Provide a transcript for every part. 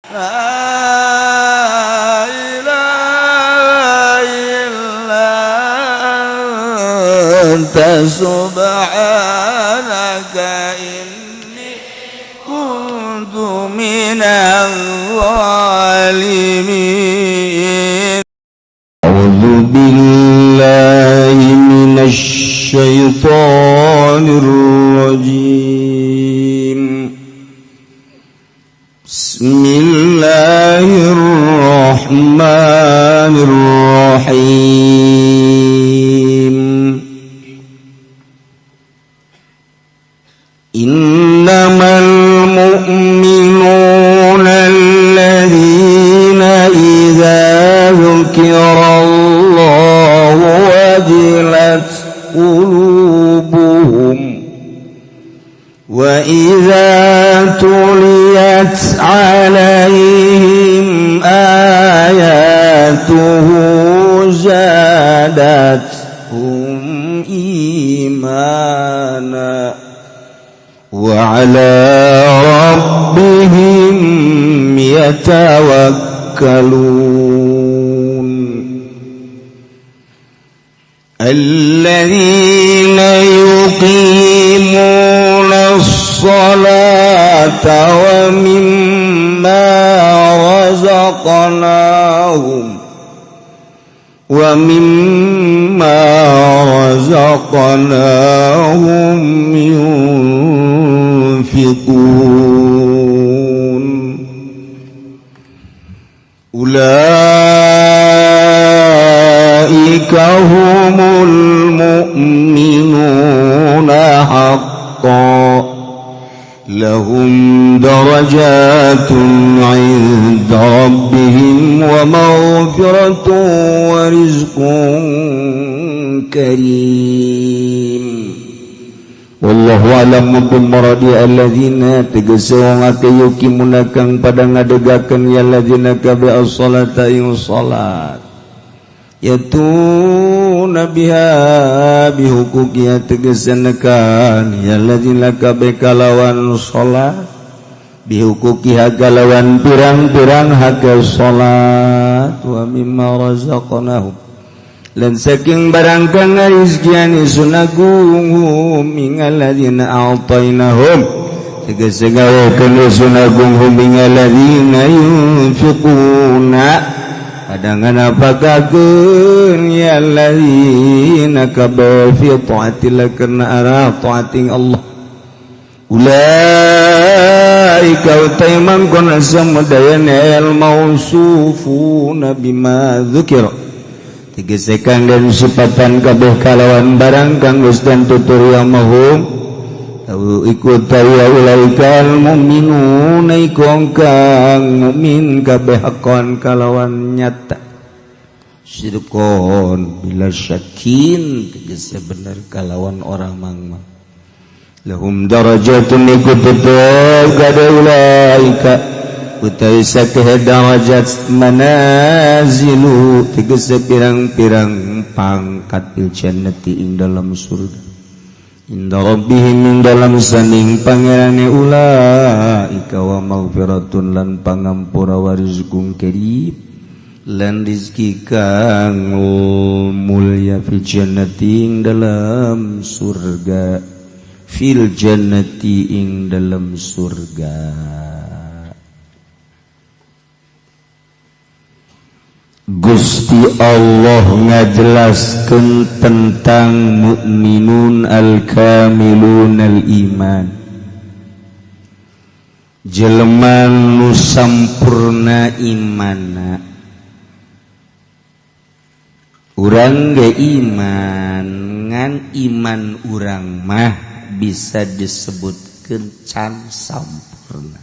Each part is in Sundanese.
لا إله إلا أنت سبحانك إني كنت من الظالمين. أعوذ بالله من الشيطان الرجيم. بسم الله الرحمن الرحيم. إنما المؤمنون الذين إذا ذكر الله وجلت قلوبهم وإذا تليت عليهم آياته زادتهم إيمانا وعلى ربهم يتوكلون. الذين يقيمون الصلاة ومما رزقناهم ينفقون. أولئك هم المؤمنون حقا، لهم درجات عند ربهم ومغفرة ورزق كريم. والله أعلم بمراد الذين tegese wong akeh يقيمون kang pada ngadegakeun ya الذين kabeh الصلاة ing salat يأتون بها بحقوقها tegese nekan ya الذين kabeh kalawan salat بحقوقها kalawan pirang-pirang hak salat ومما رزقناهم lan saking barang kang ngarizkian isun agung هم ing الذين أعطيناهم tegese gawekeun isun agung هم ing الذين ينفقون padangan apakakeun ya الذين kabeh في طاعة الله kana arah taating Allah. أولئك utai mangkon samudayana الموصوفون بما ذكر tegese kang den sifatan kabeh kalawan barang kang geus den tutur ya mahum iku tawi أولئك المؤمنون iku kang mukmin kabeh حقا kalawan nyata صدقا بلا شك tegese bener kalawan orang mangma. لهم درجات iku tetep kada أولئك utawi sakeh darajat منازل tegese pirang-pirang pangkat في الجنة ing dalam surga عند ربهم ing dalam sanding pangerane أولئك ومغفرة lan pangampura ورزق كريم lan rizki kang mulya في الجنة ing dalam surga في الجنة ing dalam surga. Gusti Allah ngajelaskan tentang mukminun الكاملون الإيمان jelema nu sampurna imana. Urang ge iman, ngan iman urang mah bisa disebut can sampurna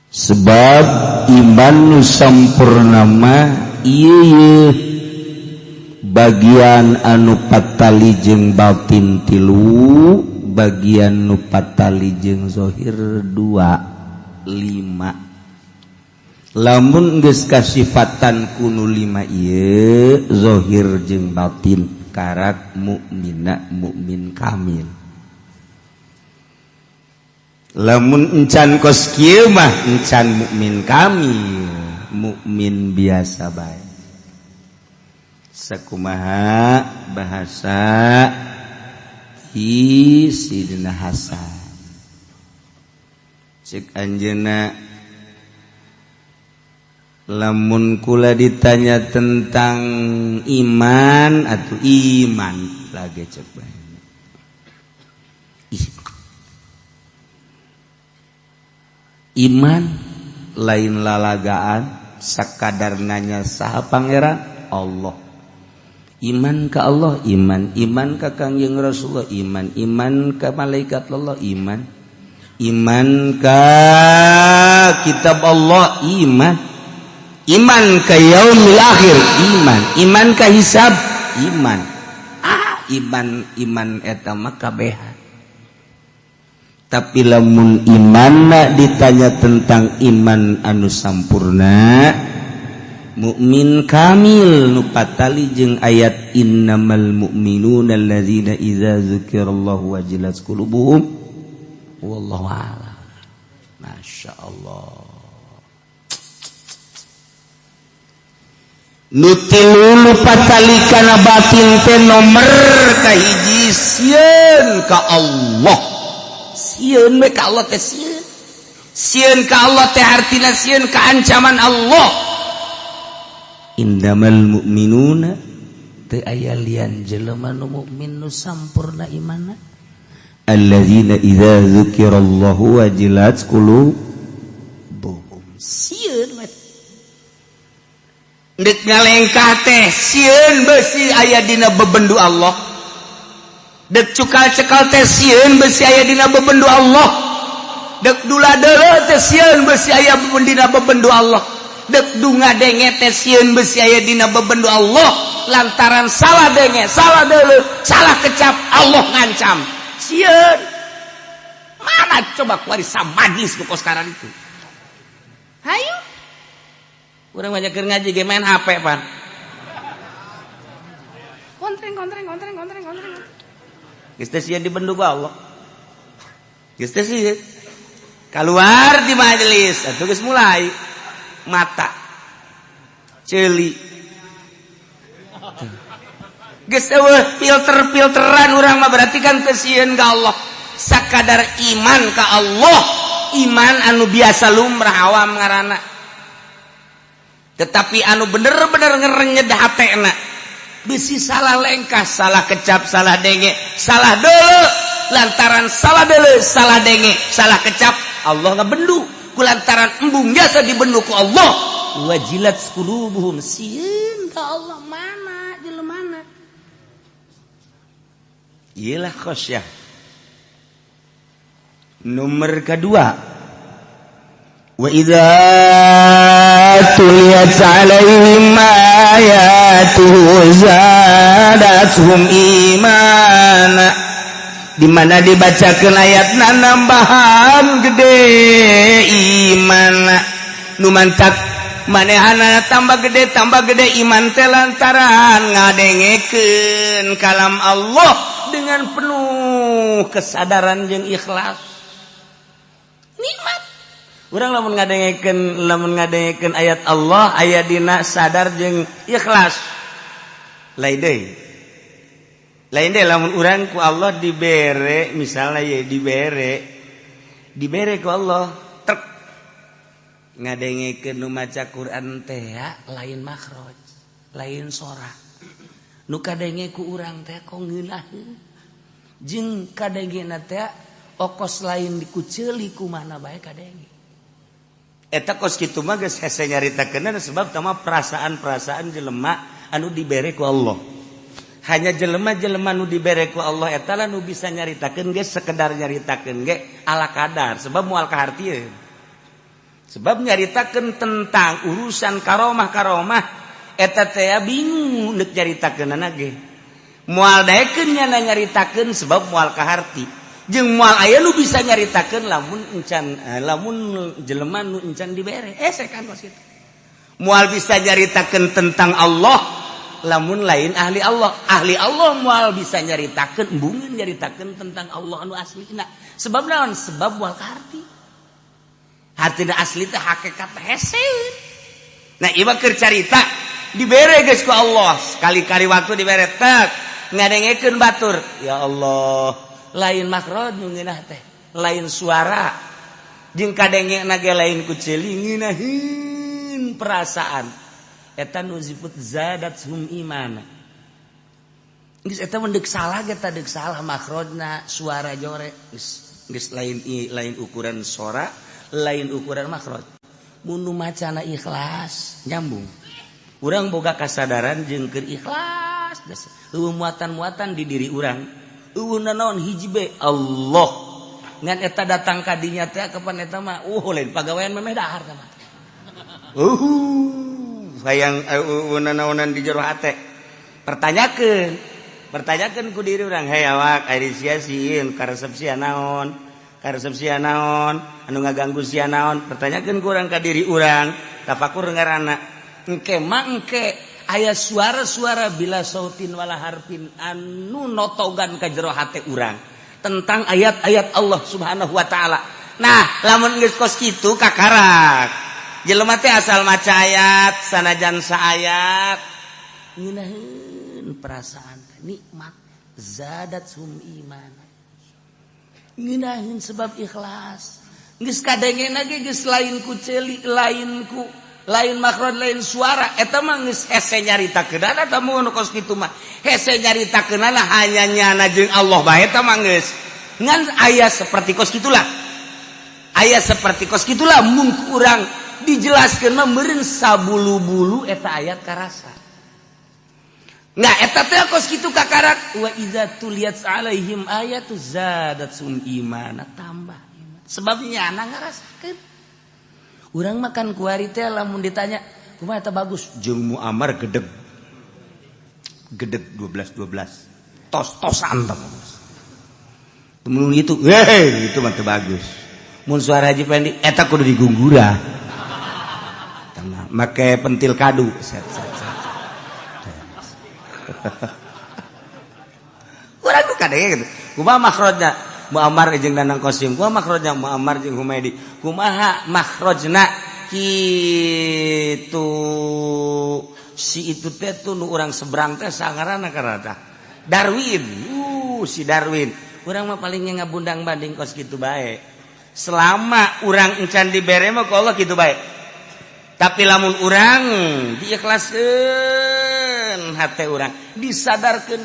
sebab iman nu sampurna mah ieu bagian anu patali jeung batin tilu, bagian nu patali jeung zohir dua, lima. Lamun geus kasifatan ku nu lima ieu, zohir jeung batin, karak mukmina mukmin kamil. Lamun encan kos kieu mah encan mukmin kamil, mukmin biasa bae. Sakumaha bahasa ti Sidina Hasan, cek anjeunna, lamun kula ditanya tentang iman atau iman lagi, cek bae. Ih, iman lain lalagaan sakadar nanya saha Pangeran Allah. Iman ka Allah, iman, iman ka Kangjeng Rasulullah, iman, iman ka malaikat Allah, iman, iman ka kitab Allah, iman, iman ka yaumil akhir, iman, iman ka hisab, iman. Ah, iman, iman eta mah kabehan. Tapi lamun iman ditanya tentang iman anu sampurna, mukmin kamil nu patali jeung ayat innamal mu'minuna alladzina idza dzukirallahu wajilat qulubuhum, wallahu a'lam. Masya Allah. Nu tilu nu patali kana batin teh nomor kahiji sieun ka Allah. Sieun we ka Allah teh, sieun. Sieun ka Allah teh artina sieun ka ancaman Allah. Innamal mu'minuna, teu aya lian jelema nu mukmin nu sampurna imanna, alladzina idza dzukirallahu wajilat qulubuhum. Sieun we ndek ngalengkah teh sieun besi aya dina bebendu Allah. Dek cukal cekal teh sieun besi aya dina bebendu Allah. Dek dula deuleu teh sieun besi aya dina bebendu Allah. Dek dunga denge teh sieun besi aya dina bebendu Allah, lantaran salah denge, salah deuleu, salah kecap, Allah ngancam. Sieun. Mana coba kuari samajlis nu kos sekarang itu? Hayu. Urang banyak keur ngaji ge main HP pan. Kontreng, kontreng, kontreng, kontreng, kontreng. Geus teh sieun dibendu ku Allah. Geus teh sieun. Keluar di majelis atuh geus mulai mata ceuli. Geus eueuh filter-filteran urang mah, berarti kan teu sieun ka Allah. Sakadar iman ka Allah, iman anu biasa lumrah awam ngaranna. Tetapi anu bener-bener ngerenyed hatena bisi salah lengkah, salah kecap, salah denge, salah deuleu, lantaran salah deuleu, salah denge, salah kecap, Allah ngabendu. Kulantaran embung jasa dibendu ku Allah, wajilat qulubuhum, sieun ka Allah. Mana jelema? Iyalah khasyah. Nomor kedua, wa idza tuliyat alaihim ayatuhu zadatuhum imana, di mana dibacakeun ayatna nambahan gede imana. Nu mantak manehana tambah gede, tambah gede iman teh lantaran ngadengekeun kalam Allah dengan penuh kesadaran jeung ikhlas. Nikmat urang lamun ngadengekeun ayat Allah aya dina sadar jeung ikhlas. Lain deui, lain deui lamun urang ku Allah dibere, misalnya ya dibere ku Allah trek ngadengekeun nu maca Quran teh lain makhraj, lain sora nu kadenge ku urang teh, kok ngeunaheun jeung kadengena teh okos lain dikuceuli ku mana bae kadenge. Eta kos kitu mah geus hese nyaritakeun, sebab tama perasaan-perasaan jelema anu dibere ku Allah. Hanya jelema-jelema nu dibere ku Allah eta lah nu bisa nyaritakeun ge, sekedar nyaritakeun ge ala kadar, sebab moal kahartieun. Sebab nyaritakeun tentang urusan karomah-karomah eta teh bingung neuk nyaritakeunana ge, moal daekeun nyana nyaritakeun, sebab moal kaharti jeung moal aya nu bisa nyaritakeun lamun encan lamun jelema nu encan dibere. Saya kan kos kitu moal bisa nyaritakeun tentang Allah. Lamun lain ahli Allah, ahli Allah moal bisa nyaritakeun, embungeun nyaritakeun tentang Allah anu aslina. Sebab naon? Sebab moal kaharti. Hartina asli teh hakikat hese. Nah, ieu mah keur carita dibere geus ku Allah. Sekali-kali waktu dibere tek ngadengekeun batur. Ya Allah, lain makhraj nu ngeunah teh, lain suara. Jeung kadengena ge lain ku ceuli, ngeunaheun perasaan. Eta nu disebut zadathum imana. Geus eta mun deuk salah ge tah deuk salah makhrajna, suara jore. Geus lain lain ukuran sora, lain ukuran makhraj. Mun nu macana ikhlas nyambung. Urang boga kasadaran jeung keur ikhlas. Eueuh muatan-muatan di diri urang. Eueuh nanaon hiji be Allah. Ngan eta datang ka dinya teh kapan eta mah lain pagawean memeh dahar tah mah. Hayang nanaonan di jero hate. Pertanyakeun, pertanyakeun ku diri urang, hei awak ari sia sieun karesep sia naon? Karesep sia naon? Anu ngaganggu sia naon? Pertanyakeun ku urang ka diri urang, tafakur ngaranna. Engke mah engke aya suara-suara bila sautin wala harfin anu notogan ka jero hate urang tentang ayat-ayat Allah Subhanahu wa taala. Nah, lamun geus kos kitu kakarak. Jelema teh asal maca ayat sanajan saayat ngeunaheun perasaan nikmat zadathum iman. Ngeunaheun sebab ikhlas. Geus kadengena ge geus lain ku ceuli, lain ku lain makhraj, lain suara. Eta mah geus hese nyaritakeunana eta mun kos kitu mah. Hese nyaritakeunana hanya nyana jeung Allah bae eta mah geus. Ngan aya seperti kos kitulah. Aya seperti kos kitulah mun urang dijelaskeun mah meureun sabulu-bulu eta ayat karasa. Nah eta teh kos kitu kakarak wa idza tuliyat alaihim ayatu zadatsum imana, tambah iman. Sebab nyana ngarasakeun. Urang makan kuari teh lamun ditanya kumaha eta bagus jeung Muammar gedeg. Gedeg 12 12. Tos-tosan teh. Mun itu, heh itu mah teu bagus. Mun suara Haji Pendi eta kudu digunggura. Make pentil kadu set set set. Urang tuh kadenge gitu. Kumaha makhrajna Muammar jeung Danang Qasim, kumaha makhrajna Muammar jeung Humaidi, kumaha makhrajna kitu si itu teh tuh nu urang seberang teh sangarana karana Darwin. Si Darwin. Urang mah palingnya ngabundang banding kos kitu bae. Selama urang encan dibere mah ku Allah kitu bae. Tapi lamun urang diikhlaskeun hate urang, disadarkeun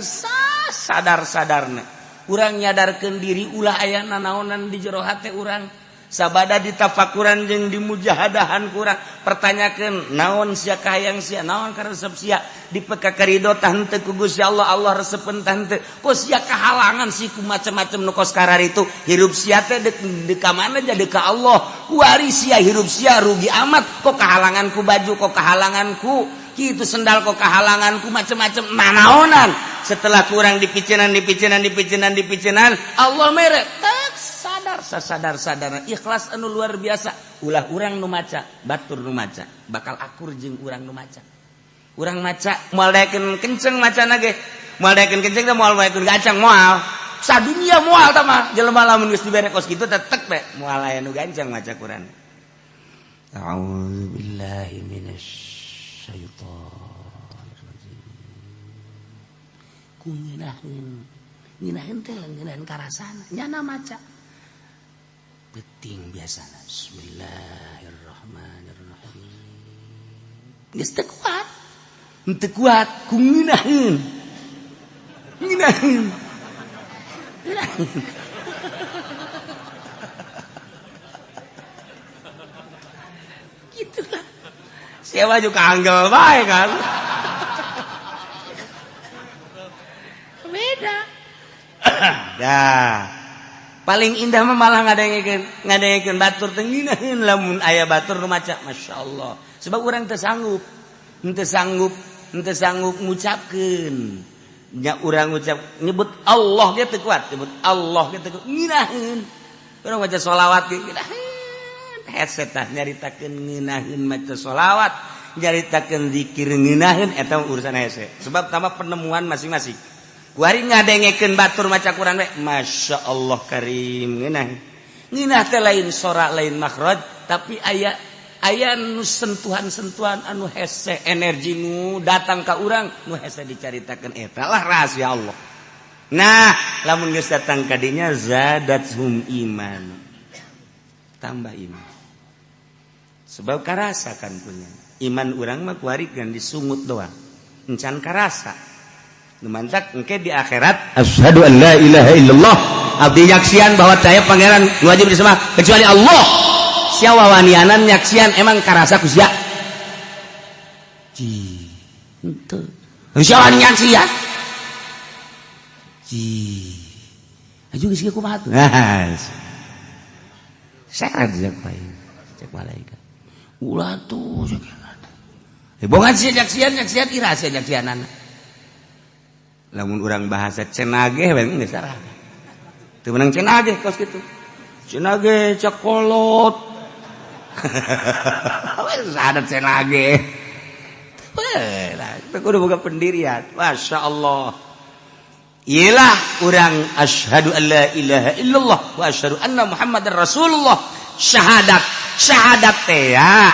sadar-sadarna. Urang nyadarkeun diri ulah aya nanaonan di jero hate urang. Sabada ditafakuran jeung dimujahadahan kurang, pertanyakeun naon sia kahayang sia, naon karesep sia, dipeka karido tah henteu ku Gusti Allah, Allah resepeun tah henteu. Kos sia kahalangan si ku macam-macam nu kos kararitu, hirup sia teh deuk ka mana jadi ka Allah. Kuari sia hirup sia rugi amat, kok kahalangan ku baju, kok kahalangan ku kitu sendal, kok kahalangan ku macam-macam nanaonan. Setelah kurang dipicenan dipicenan dipicenan dipicenan, Allah mere tak sadar sasadar-sadar ikhlas anu luar biasa. Ulah urang nu maca, batur nu maca, bakal akur jeung urang nu maca. Urang maca moal daekeun kenceng macana ge, moal daekeun kenceng teh moal daekeun gancang moal. Sadunia moal tah mah jelema lamun geus dibere kos kitu tetek be moal aya nu gancang maca Quran. A'udzubillahi minasyaitonir rajim. Ku ngeunaheun, ngeunaheun teh ngeunaheun karasana nyana maca. Beting biasana bismillahirrahmanirrahim. Geus teu kuat. Teu kuat ku ngeunaheun. Ngeunaheun. Gitulah. Siapa juga anggel bae kan. Beda. Dah. Paling indah mah malah ngadengekeun batur teh ngeunaheun lamun aya batur nu maca masyaallah. Sebab urang teu sanggup, henteu sanggup ngucapkeun. Nya urang ngucap nyebut Allah ge teu kuat, nyebut Allah ge teu kuat, ngeunaheun. Urang maca sholawat ge ngeunaheun. Hese tah nyaritakeun ngeunaheun maca sholawat, Nyaritakeun zikir ngeunaheun eta urusan hese. Sebab tambah penemuan masing-masing. Kuari ngadengekeun batur maca Quran we, Masya Allah karim ngeunah. Ngeunah teh lain sora lain makhraj, tapi aya aya nu sentuhan-sentuhan anu hese energi nu datang ka urang nu hese dicaritakeun eta lah rahasia Allah. Nah, lamun geus datang ka dinya zadathum iman. Tambah iman. Sebab karasa kan punya. Iman urang mah kuari kan disungut doang. Encan karasa. Mantak engke di akhirat asyhadu an la ilaha illallah abdi nyaksian bahwa saya pangeran wajib disembah kecuali Allah. Sia wawanianan nyaksian emang karasa ku sia. Ji henteu. Sia wani nyaksian. Ji. Aju geus kumaha tuh. Nah. Syarat cek bae. Cek malaikat. Ulah tuh cek. Bongan sia nyaksian nyaksian ira sia nyaksianana. Lamun urang bahasa cenageh we geus salah. Teu meunang cenageh kos kitu. Cenageh cakolot. Wes ada cenageh. Weh, teu kudu boga pendirian. Masya Allah. Iyalah urang asyhadu an la ilaha illallah wa asyhadu anna Muhammadar Rasulullah. Syahadat, syahadat teh ya.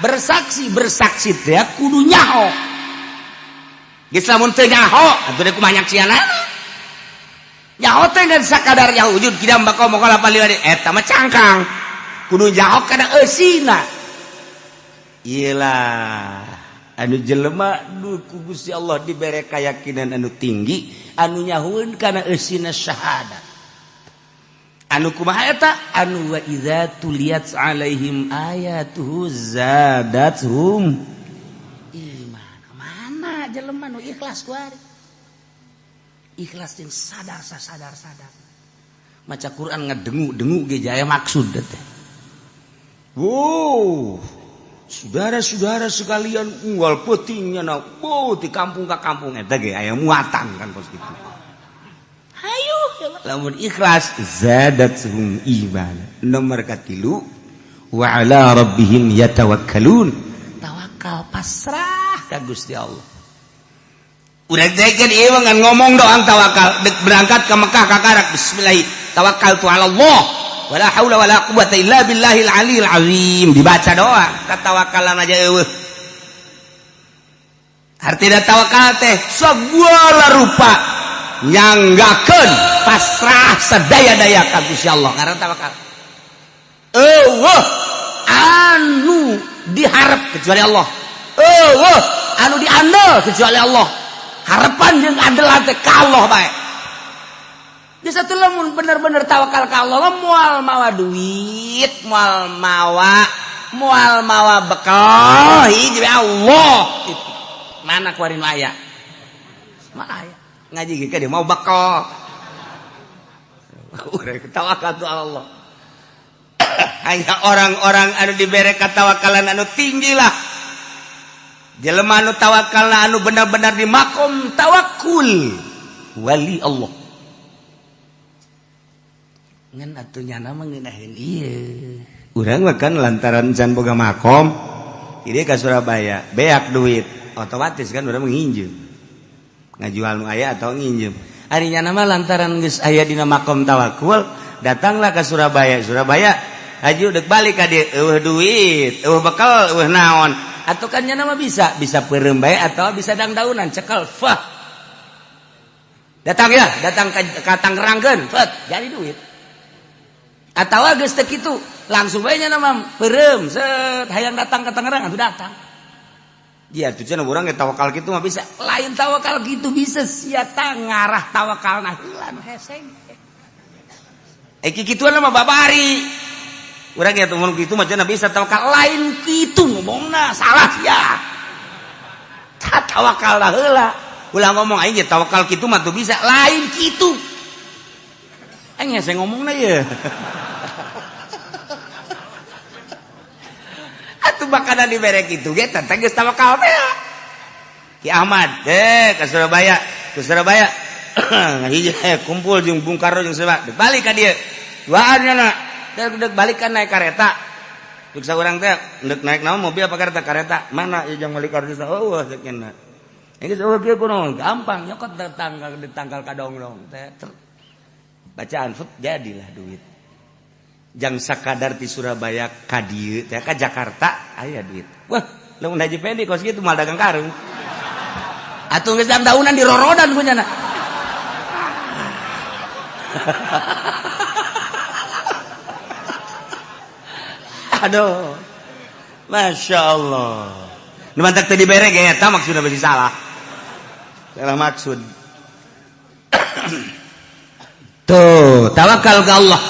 Bersaksi, bersaksi teh kudu nyaho. Geus lamun teu nyaho atuh deui kumaha nyaksianana. Nyaho teh ngan sakadar nyaho wujud kidam bako mokola paliwadi eta mah cangkang. Kudu nyaho kana eusina. Iyalah anu jelema nu ku Gusti Allah dibere keyakinan anu tinggi anu nyahoeun kana eusina syahadat. Anu kumaha eta anu wa idza tuliyat alaihim ayatuhu zadathum iman. Jelema nu ikhlas kuari. Ikhlas jeung sadar sadar sadar. Maca Quran ngedengu-dengu ge jaya maksud teh. Wow, saudara-saudara sekalian unggal peutingnya na, wow, di kampung ka kampung eta ge aya muatan kan kos kitu. Hayu lamun ikhlas zadathum iman. Nomor katilu wa ala rabbihim yatawakkalun. Tawakal pasrah ka Gusti Allah. Udah dekeun ieu ngan ngomong doang tawakal, dek berangkat ke Mekah kakarak bismillah tawakkaltu ala Allah wala haula wala quwata illa billahil aliyil azim dibaca doa katawakalan aja eueuh. Artina tawakal teh segala rupa nyanggakeun pasrah sadaya-daya ka Gusti Allah ngaran tawakal. Eueuh anu diharap kecuali Allah. Eueuh anu diandel kecuali Allah. Harapan jeung andelan teh ka Allah bae. Di satu lamun bener-bener tawakal ka Allah moal mawa duit, moal mawa bekal hiji Allah. Itu. Mana kuarin aya? Mana aya? Ngaji ge dia mau bekal. Urang tawakal tu Allah. Hanya orang-orang anu dibere katawakalan anu tinggi lah. Jelema anu tawakalna anu benar-benar di makom tawakul wali Allah. Ngan atuh nyana mah ngeunaheun ieu. Urang mah kan lantaran can boga makom, ieu ka Surabaya, beak duit, otomatis kan urang nginjem. Ngajual nu aya atau nginjem. Ari nyana mah lantaran geus aya dina makom tawakul, datanglah ke Surabaya. Surabaya haji dek balik ka dieu, eueuh duit, eueuh bekal, eueuh naon. Atau kan nyana mah bisa peureum bae atau bisa dangdaunan cekel fah. Datang ya, datang ka Tangerangkeun, fet, jadi duit. Atawa geus teu kitu, langsung bae nyana mah peureum set hayang datang ka Tangerang atuh datang. Dia tuh cenah urang ge tawakal kitu mah bisa. Lain tawakal kitu bisa sia ta ngarah tawakalna heula nu hese. Eh kikituan mah babari. Urang ge mun kitu mah cenah bisa tawakal lain kitu ngomongna salah sia. Tawakal heula. Ulah ngomong aing ge tawakal kitu mah tuh bisa lain kitu. Aing hese ngomongna ye. Atuh bakana dibere kitu ge teh geus tawakal teh. Ki Ahmad deh ka Surabaya, ke Surabaya. Hiji kumpul jeung Bung Karno jeung Surabaya. Balik ka dieu. Duaan nya dek balik kan naik kereta. Duk saurang teh ndek naik naon mobil apa kereta? Kareta. Mana ieu jang meuli karcis? Oh, cek nya. Geus eueuh kieu kunaon? Gampang nyokot tanggal di tanggal kadonglong teh. Bacaan fut jadilah duit. Jang sakadar ti Surabaya ka dieu teh ka Jakarta aya duit. Wah, lamun Haji Pendi kos kitu mal dagang karung. Atuh geus daunan dirorodan ku nyana. Aduh, Masya Allah. Nu mantak teu dibere ge eta maksudna bisi salah. Salah maksud. Tuh, tawakal ka Allah.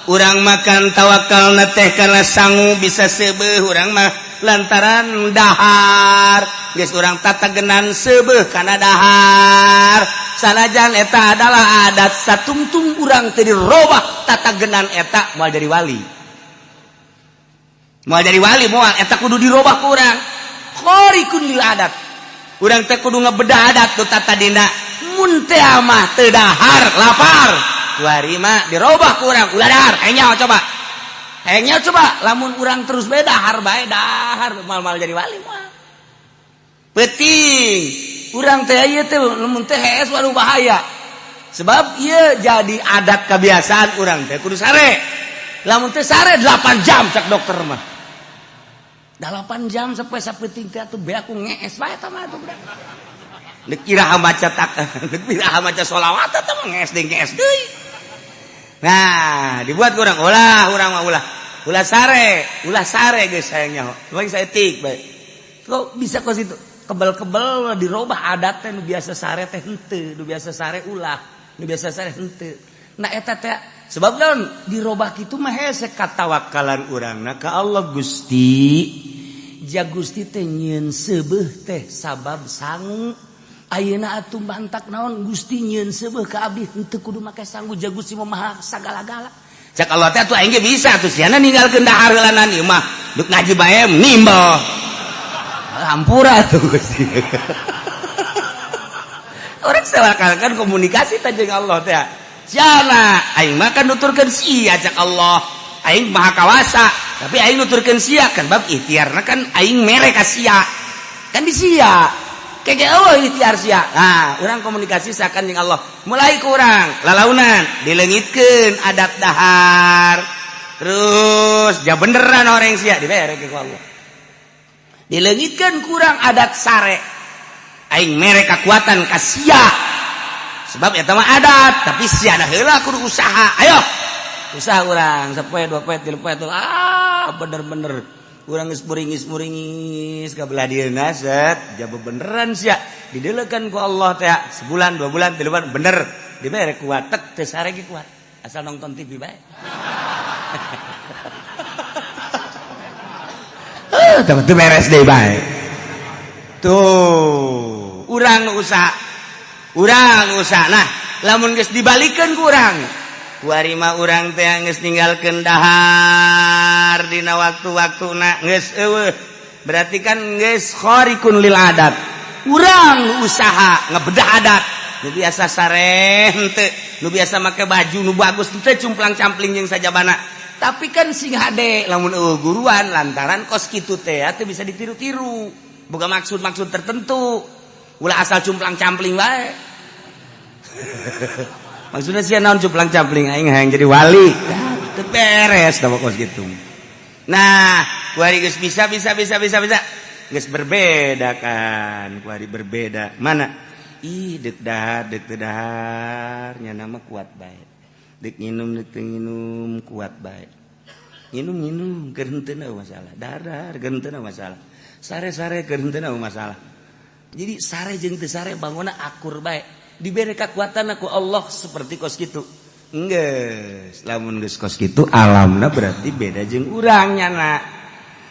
Urang makan tawakalna teh kana sangu bisa seubeuh urang mah lantaran dahar. Geus urang tatagenan seubeuh kana dahar. Sanajan eta adalah adat satungtung urang teu dirobah tatagenan eta moal jadi wali. Moal jadi wali moal eta kudu dirobah ku urang. Khariqun lil adat. Urang teh kudu ngebedah adat nu tatadina. Mun teh mah teu dahar lapar. Kuari mah dirobah ku urang ulah dahar. Hayang nyaho coba. Hayang nyaho coba lamun urang terus bae dahar bae dahar mal-mal jadi wali moal. Penting urang teh ieu teh lamun teh hees waduh bahaya. Sebab ieu jadi adat kebiasaan urang teh kudu sare. Lamun teh sare 8 jam cak dokter mah. 8 jam sampai sapeting teh atuh beak ku ngees bae eta mah atuh budak. Deuk iraha maca tak, deuk iraha maca sholawat eta mah ngees deui ngees deui. Nah, dibuat ku urang ulah urang mah ulah. Ulah sare geus hayang nyaho. Cuma saeutik bae. Kok bisa kos itu? Kebel-kebel dirobah adat teh nu biasa sare teh henteu, nu biasa sare ulah, nu biasa sare henteu. Nah eta teh sebab naon dirobah kitu mah hese katawakalan urangna ka Allah Gusti. Ja Gusti teh nyieun seubeuh teh sabab sangu. Ayeuna atuh mantak naon Gusti nyieun seubeuh ka abdi henteu kudu make sangu ja Gusti mah maha sagala-gala. Cak Allah teh atuh aing ge bisa atuh siana ninggalkeun dahar heulanan ieu mah. Duk ngaji bae nimbel. Hampura tuh Gusti. Orang sawakalkan komunikasi teh jeung Allah teh. Siana aing mah kan nuturkeun sia cak Allah. Aing maha kawasa, tapi aing nuturkeun sia kan bab ikhtiarna kan aing mere ka sia. Kan di sia. Kege eueuh ikhtiar sia. Nah, urang komunikasi sakan jeung Allah. Mulai kurang lalaunan dileungitkeun adat dahar. Terus ja beneran orang sia dibere ku Allah. Dileungitkeun kurang adat sare. Aing mere kakuatan ka sia. Sebab eta mah adat, tapi sia da heula kudu usaha. Ayo. Usaha urang sapoe dua poe tilu poe ah bener-bener urang geus muringis-muringis ka belah dieuna set ja bebeneran sia dideulekeun ku Allah teh sebulan dua bulan tilu bulan bener dibere kuat tek teu sare ge kuat asal nonton TV bae. Teu beres deui bae. Tuh, urang nu usaha. Urang usaha. Nah, lamun geus dibalikeun ku urang. Kuari mah urang teh geus ninggalkeun dahar dina waktu-waktuna geus eueuh. Berarti kan geus khariqun lil adat. Urang usaha ngebedah adat. Nu biasa sare henteu, nu biasa make baju nu bagus henteu cumplang-campling jeung sajabana. Tapi kan sing hade lamun eueuh guruan lantaran kos kitu teh teu bisa ditiru-tiru. Boga maksud-maksud tertentu. Ulah asal cumplang-campling bae. Maksudnya sia naon cumplang-campling aing hayang jadi wali. Teu beres da kos kitu. Nah, kuari geus bisa bisa bisa bisa bisa. Geus berbeda kan, kuari berbeda. Mana? Ih, deuk dahar, deuk teu dahar, nya mah kuat bae. Deuk nginum, deuk teu nginum, kuat bae. Nginum-nginum keur henteu masalah. Dahar-dahar keur henteu masalah. Sare-sare keur henteu masalah. Jadi sare jeung teu sare bangunna akur bae. Diberi kekuatan ku Allah seperti kos kitu. Geus, lamun geus kos kitu alamna berarti beda jeung urang nyana.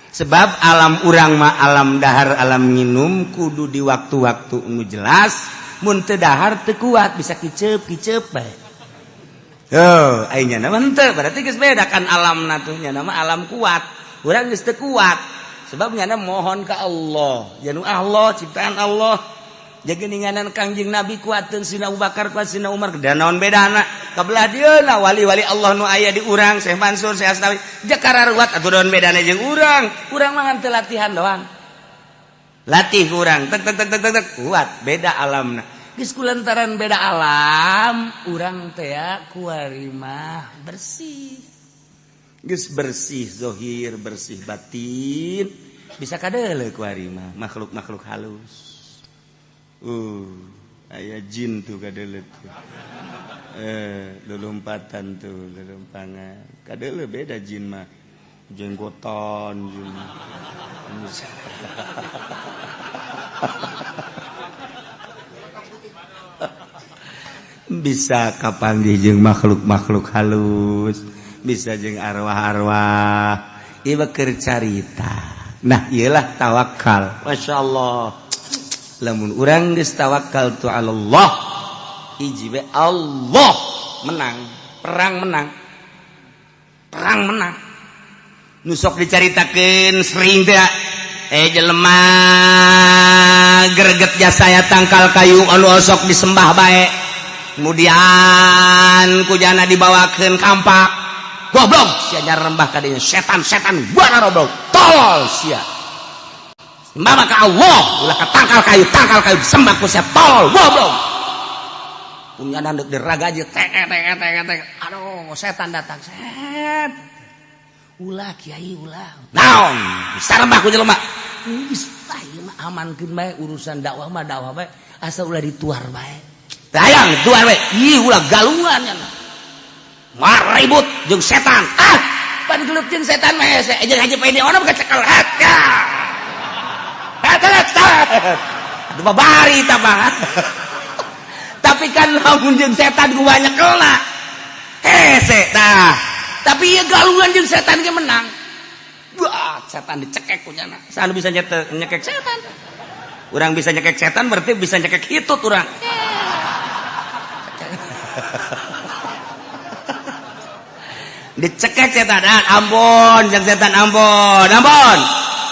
Sebab alam urang mah alam dahar, alam nginum kudu di waktu-waktu nu jelas, mun teu dahar teu kuat bisa kiceup-kiceup bae. Oh, aing nyana mah henteu, berarti geus beda kan alamna tuh nyana mah alam kuat. Urang geus teu kuat. Sebab nyana mohon ka Allah, janu Allah ciptaan Allah. Jageninganan Kangjeng Nabi kuateun Sina Abu Bakar kuat Sina Umar dan naon bedana kabelah dieuna wali-wali Allah nu aya di urang Syekh Mansur Syekh Asnawi jakara ruwat atuh naon bedana jeung urang. Urang mah ngan teu latihan doang. Latih urang tek tek tek tek tek kuat beda alamna. Geus kulantaran beda alam urang teh kuari mah bersih. Geus bersih zahir bersih batin bisa kadeuleu kuari mah makhluk-makhluk halus. Aya jin tuh kadeuleu tuh. Lulumpatan tuh, lulumpangan. Kadeuleu beda jin mah. Jenggotan jin. Bisa kapanggih jeung makhluk-makhluk halus, bisa jeung arwah-arwah. Ieu keur carita. Nah, ieu lah tawakal. Masyaallah. Lamun urang geus tawakal tu Allah, hiji we Allah menang, perang menang. Perang menang. Nu sok dicaritakeun sering teh jelema greget jasa ya tangkal kayu anu osok disembah bae. Kemudian kujana dibawakeun kampak. Goblok sia nyarembah ka dinya setan-setan buana goblok. Tolol sia. Sembah ka Allah, ulah ka tangkal kayu disembah ku sia tolol goblok. Punya deuk diragaji tek tek tek tek. Aduh, setan datang. Set. Ulah kiai ulah. Naon? Sarembah ku jelema. Geus ah ieu mah amankeun bae urusan dakwah mah dakwah bae, asa ulah dituar bae. Hayang dituar bae. Ih ulah galungan nya. Maribut jeung setan. Ah, pan gelut jeung setan mah hese. Jeung haji pede ono kacekel. Ya. Aduh babari ta mah. Tapi kan lamun jeung setan ku banyak kelna. Hese tah. Tapi ieu galungan jeung setan ge menang. Wah, setan dicekek ku nyana. Saha bisa nyekek setan? Urang bisa nyekek setan berarti bisa nyekek hitut urang. Dicekek setan. Ampun jeung setan ampun. Ampun.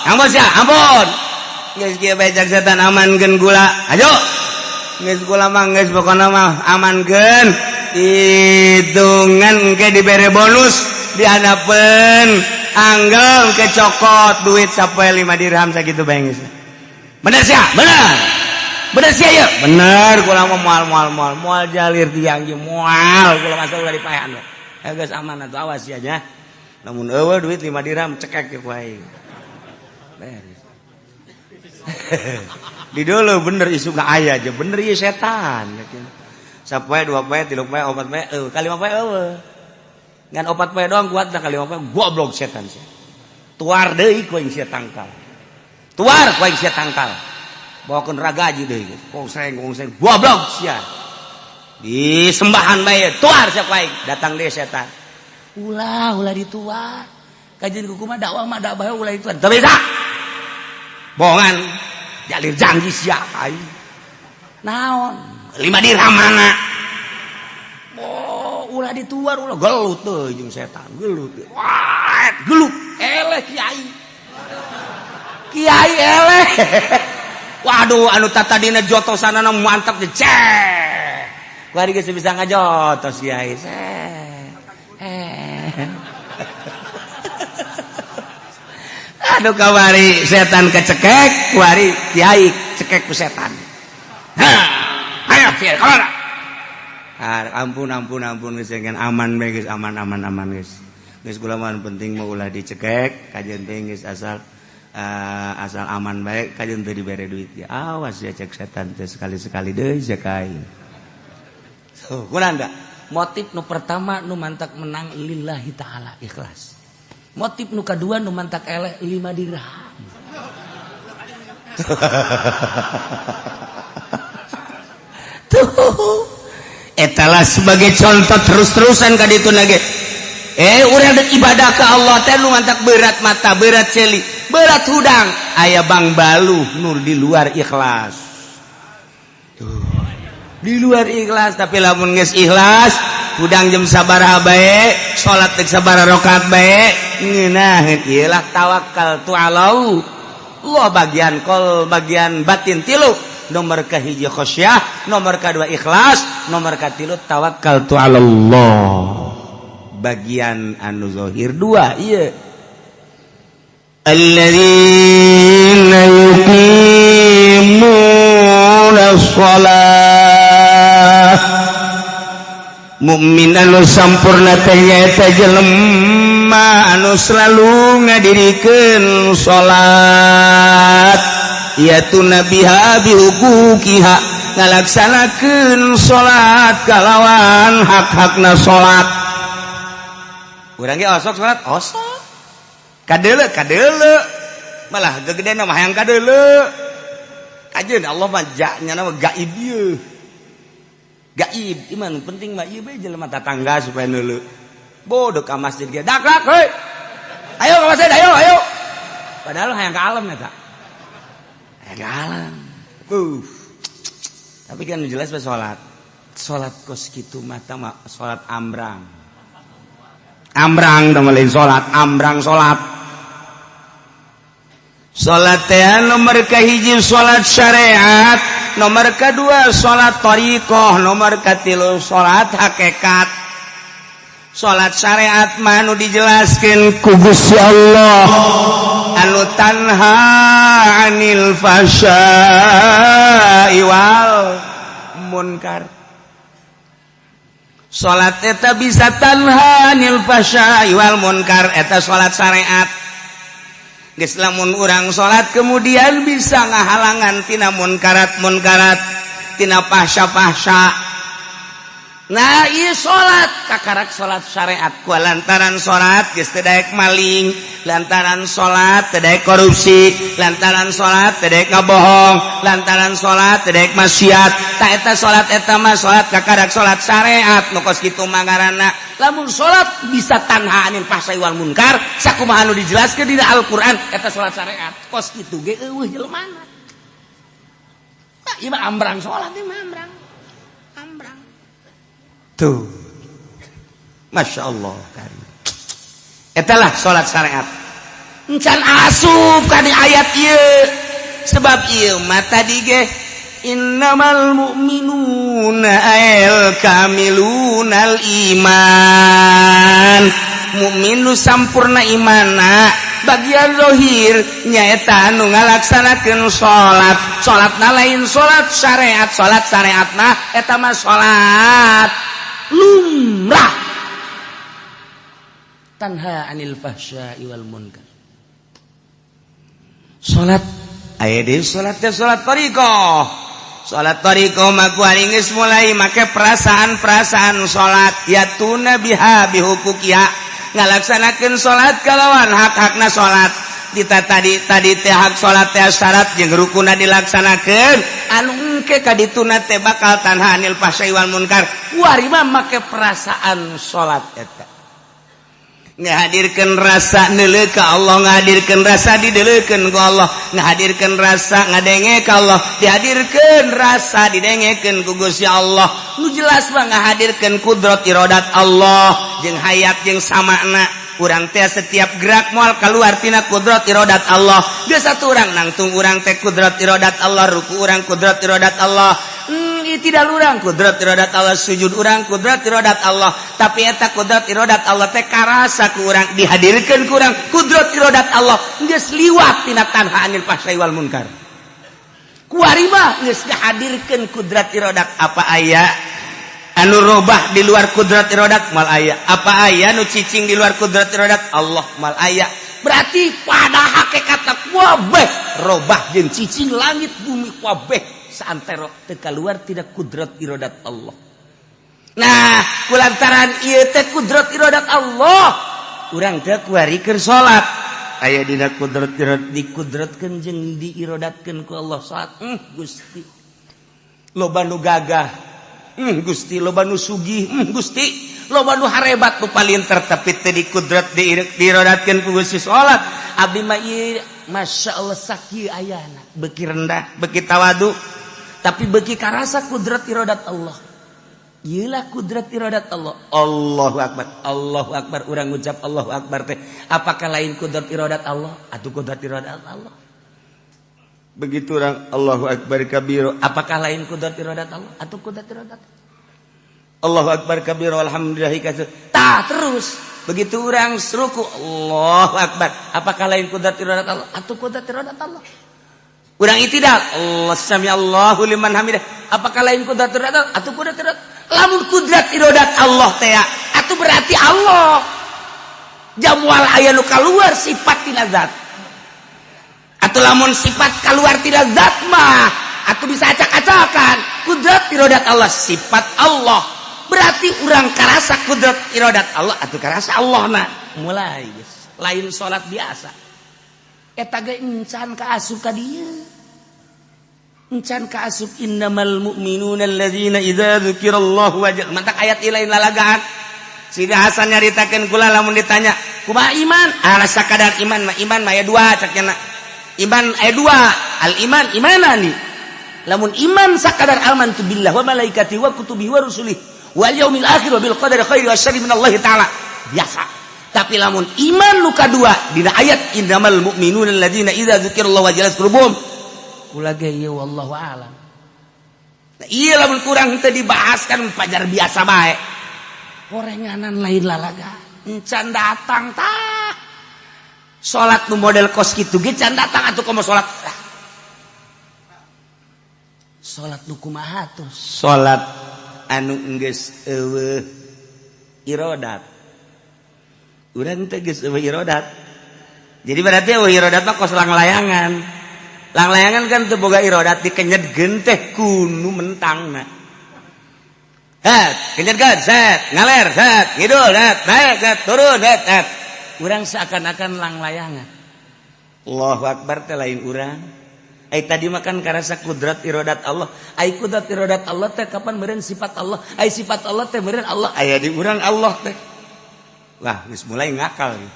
Ampun sia, ampun. Geus kieu bae jeung setan amankeun gula. Ayo. Geus gula mah geus pokona mah amankeun. Hitungan engke dibere bonus dihanapeun anggel kecokot duit sampai 5 dirham sakitu bae geus. Bener sia? Bener. Bener sia ieu? Bener kula mah moal moal moal moal jalir tiang jeung moal kula masa ulah dipaehan we. Geus aman atuh awas sia nya. Lamun eueuh duit 5 dirham cekek ku aing. Beres. Di dulu bener isu ka aya aja bener ieu setan. Sapoe 2 poe 3 poe 4 poe eueuh ka 5 poe eueuh. Ngan 4 poe doang kuat dah ka 5 poe goblok setan sia. Tuar deui ku aing sia tangkal. Tuar ku aing sia tangkal. Bawakeun ragaji deui. Kongseng kongseng goblok sia. Disembahan bae tuar sia ku aing. Datang deui setan. Ulah ulah dituar. Kajian kuku mah dakwah mah dakwah ulah dituar. Teu bisa. Bohongan jalir janji sia aing. Naon? 5 dirham mana? Oh, ulah dituar ulah gelut teuing jeung setan, gelut. Wah, gelut. Eleh kiai. Kiai eleh. Waduh, anu tatadina jotosanana mantap teh. Cek. Kuari geus bisa ngajotos kiai. Aduh kawari setan kecekek, kuari kiai cekek ku setan. Hah. Ayo kiai, kamana? Ampun ampun ampun geus aman bae geus aman aman aman geus. Geus kula mah penting mah ulah dicekek, kajeun teh geus asal asal aman bae kajeun teu dibere duit ya. Awas ya cek setan teh sekali-sekali deui cek aing. So, kunaon da? Motif nu pertama nu mantak menang lillahi taala ikhlas. Motif nu kadua nu mantak eleh 5 dirham. Tuh. Etalah sebagai contoh terus-terusan ka ditu lagi. Urang deuk ibadah ka Allah teh nu mantak berat mata, berat celi, berat hudang. Aya bang baluh nur di luar ikhlas. Tuh. Di luar ikhlas tapi lamun geus ikhlas, hudang jam sabaraha bae, salat deuk sabaraha rakaat bae, ngeunaheun ieu lah tawakal tu Allah. Allah bagian kol, bagian batin tilu. Nomor kahiji khasyah, nomor kedua ikhlas, nomor katilu tawakal tu Allah. Bagian anu zahir dua iya. Alladzina yuqimuna shalah. Mukmin anu sampurna teh nyaeta jelema anu selalu ngadirikeun salat, yatuna biha bihuquqiha, ngalaksanakeun salat kalawan hak-hakna salat. Urang ge osok salat, osok. Kadeuleu, kadeuleu. Malah gegedena mah hayang kadeuleu. Kajeun Allah mah nya mah gaib ieu. Gaib, iman penting mah ieu bae jelema tatangga supaya neuleu. Bodoh ka masjid ge dak dak heuy. Ayo ka masjid, ayo, ayo. Padahal hayang ka alam eta. Hayang ka alam. Tapi kan jelas bae salat. Salat kos kitu mah mah salat ambrang. Ambrang teh lain salat, ambrang salat. Salat teh nomor kahiji salat syariat, nomor kedua salat thariqah, nomor katilu salat hakikat. Salat syariat mah anu dijelaskeun ku Gusti Allah, anu tanha anil fahsya'i wal munkar. Salat eta bisa tanha anil fahsya'i wal munkar, eta salat syariat. Geus lamun urang salat kemudian bisa ngahalangan tina munkarat munkarat, tina fahsya-fahsya. Nah, ieu salat kakarak salat syariat ku lantaran salat geus teu daek maling, lantaran salat teu daek korupsi, lantaran salat teu daek ngabohong, lantaran salat teu daek maksiat. Tah eta salat eta mah salat kakarak salat syariat nu kos kitu mah ngaranna. Lamun salat bisa tanha anil fahsya'i wal munkar, sakumaha anu dijelaskeun dina Al-Qur'an, eta salat syariat. Kos kitu ge eueuh jelemana. Nah, ieu mah ambrang salat, ieu mah ambrang. Ambrang. Tuh. Masya Allah. Etalah salat syariat. Encan asup ka di ayat ieu. Sebab ieu mah tadi ge innamal mu'minuna al kamilunal iman. Mukmin nu sampurna imana bagian zahir nyaeta anu ngalaksanakeun salat. Salatna lain salat syariat, salat syariatna eta mah salat lumrah, tanha anil fahsya'i wal munkar. Salat aya deui, salat teh salat thariqah. Salat thariqah mah ku geus mulai make perasaan-perasaan salat, yatuna biha bihuquqiha, ngalaksanakeun salat kalawan hak-hakna salat. Kita tadi tadi teh hak salat teh syarat jeung rukunna dilaksanakeun, anu engke ka dituna teh bakal tanha anil fahsya'i wal munkar. Kuari mah make perasaan salat eta, ngahadirkeun rasa neuleu ka Allah, ngahadirkeun rasa dideuleukeun ku Allah, ngahadirkeun rasa ngadenge ka Allah, dihadirkeun rasa didengekeun ku Gusti Allah. Nu jelas mah ngahadirkeun kudrat iradat Allah jeung hayat jeung samakna. Urang teh setiap gerak moal keluar tina kudrat iradat Allah. Biasa tuh urang nangtung urang teh kudrat iradat Allah, ruku urang kudrat iradat Allah, tidak urang kudrat iradat Allah, sujud urang kudrat iradat Allah. Tapi eta kudrat iradat Allah teh karasa ku urang, dihadirkeun ku urang kudrat iradat Allah, geus liwat tina tanha anil fahsya'i wal munkar. Kuari mah geus dihadirkeun kudrat iradat. Apa aya anu robah di luar kudrat iradat? Mal aya. Apa aya nu cicing di luar kudrat iradat Allah? Mal aya. Berarti pada hakikatna kabeh robah jeung cicing, langit bumi kabeh saantero teu keluar tina kudrat iradat Allah. Nah, kulantaran ieu teh kudrat iradat Allah, urang teh kuari keur salat aya dina kudrat iradat, dikudratkeun jeung diirodatkeun ku Allah salat. Gusti, loba nu gagah, Gusti, loba nu sugih, Gusti, loba nu harebat, nu palinter, tapi teu dikudrat diirodatkeun ku Gusti salat. Abdi mah ieu Masya Allah sakieu ayana, beuki rendah, beuki tawadu, tapi beuki karasa kudrat iradat Allah. Iyalah kudrat iradat Allah. Allahu akbar. Allahu akbar, urang ngucap Allahu akbar teh apakah lain kudrat iradat Allah atau kudrat iradat Allah? Begitu orang Allahu Akbar kabiro, apakah lain kudrat iradat Allah atau kudrat iradat Allahu Akbar kabiro, alhamdulillahi katsir. Tah terus begitu orang ruku Allahu Akbar, apakah lain kudrat iradat Allah atau kudrat iradat Allah? Urang itidal, Allah sami Allahu liman hamidah, apakah lain kudrat iradat Allah atau kudrat iradat? Lamun kudrat iradat Allah teh atuh berarti Allah jamual aya nu kaluar sifat tina zat. Atau lamun sifat keluar tidak zat mah atau bisa acak-acakan. Kudrat irodat Allah sifat Allah, berarti urang karasa kudrat irodat Allah atau karasa Allah. Nah, mulai guys, lain salat biasa eta ge encan ka asup ka dieu, encan ka asup. Innamal mu'minuna alladzina idza dzukirallahu wajal. Mantak ayat lain lalagaan. Sidi Hasan nyaritakeun kula, lamun ditanya kumaha iman, ala sakadar iman mah, iman mah aya dua cak nya. Iman aya dua, al iman imanani. Lamun iman sakadar amantu billah wa malaikati wa kutubihi wa rusulihi wal yaumil akhir wa bil qadari khairi wa syarri minallahi ta'ala, biasa. Tapi lamun iman nu kadua dina ayat innamal mu'minuna alladzina idza dzukirallahu wajilat qulubuhum, kula ge ieu wallahu alam. Nah, iya, lamun kurang teu dibahas kan pajar biasa bae orenganan, lain lalaga, encan datang. Tah, salat nu model kos kitu ge can datang atuh. Komo salat, salat nu kumaha tuh? Salat anu geus eueuh irodat. Urang teh geus eueuh irodat, jadi berarti eueuh irodat mah kos langlayangan. Langlayangan kan teu boga irodat, dikenyetkeun teh kunu mentangna. Het, kenyetkeun, set, ngaler, set, ngidul, set, naik, set, turun, set, set. Urang seakan-akan langlayangan. Allahu Akbar teh lain urang. Ai tadi makan karasa kudrat irodat Allah. Ai kudrat irodat Allah teh kapan meureun sifat Allah? Ai sifat Allah teh meureun Allah aya di urang Allah teh. Wah, geus mulai ngakal nih.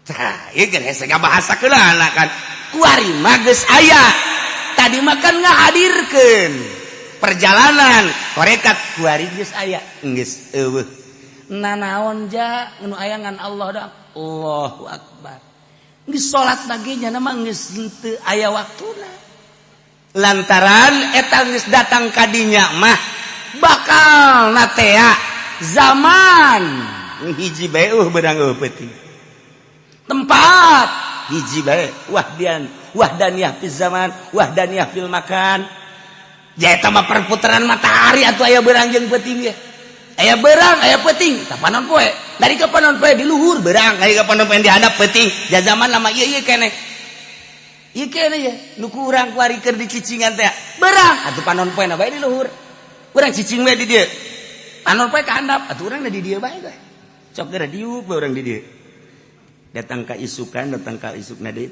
Tah, ieu geus hese ngabahasakeun kan. Kuari mah geus aya. Tadi makan ngahadirkeun perjalanan tarekat, kuari geus aya, geus eueuh nanaon ja nu aya ngan Allah doang. Allahu Akbar. Geus salat lagi nya mah geus henteu aya waktuna, lantaran eta geus datang kadinya mah bakal natea zaman hiji bae uh beunang eueuh peuting, tempat hiji bae, wahdian wahdaniyah fil zaman, wahdaniyah fil makan. Eta mah perputaran matahari atau aya beurang jeung peuting ge. Aya beurang, aya peuting, tah panon poe. Dari ke panon poe di luhur beurang, dari ke panon poe di handap peuting. Ja zaman lama ieu ieu keneh. Ieu keneh ye, nu ku urang kuari keur dicicingan teh. Beurang atuh panon poe na bae di luhur. Urang cicing we di dieu. Panon poe ka handap, atuh urang di dieu bae ge. Sok geura diuk bae urang di dieu. Datang ka isukan, datang ka isukna deui.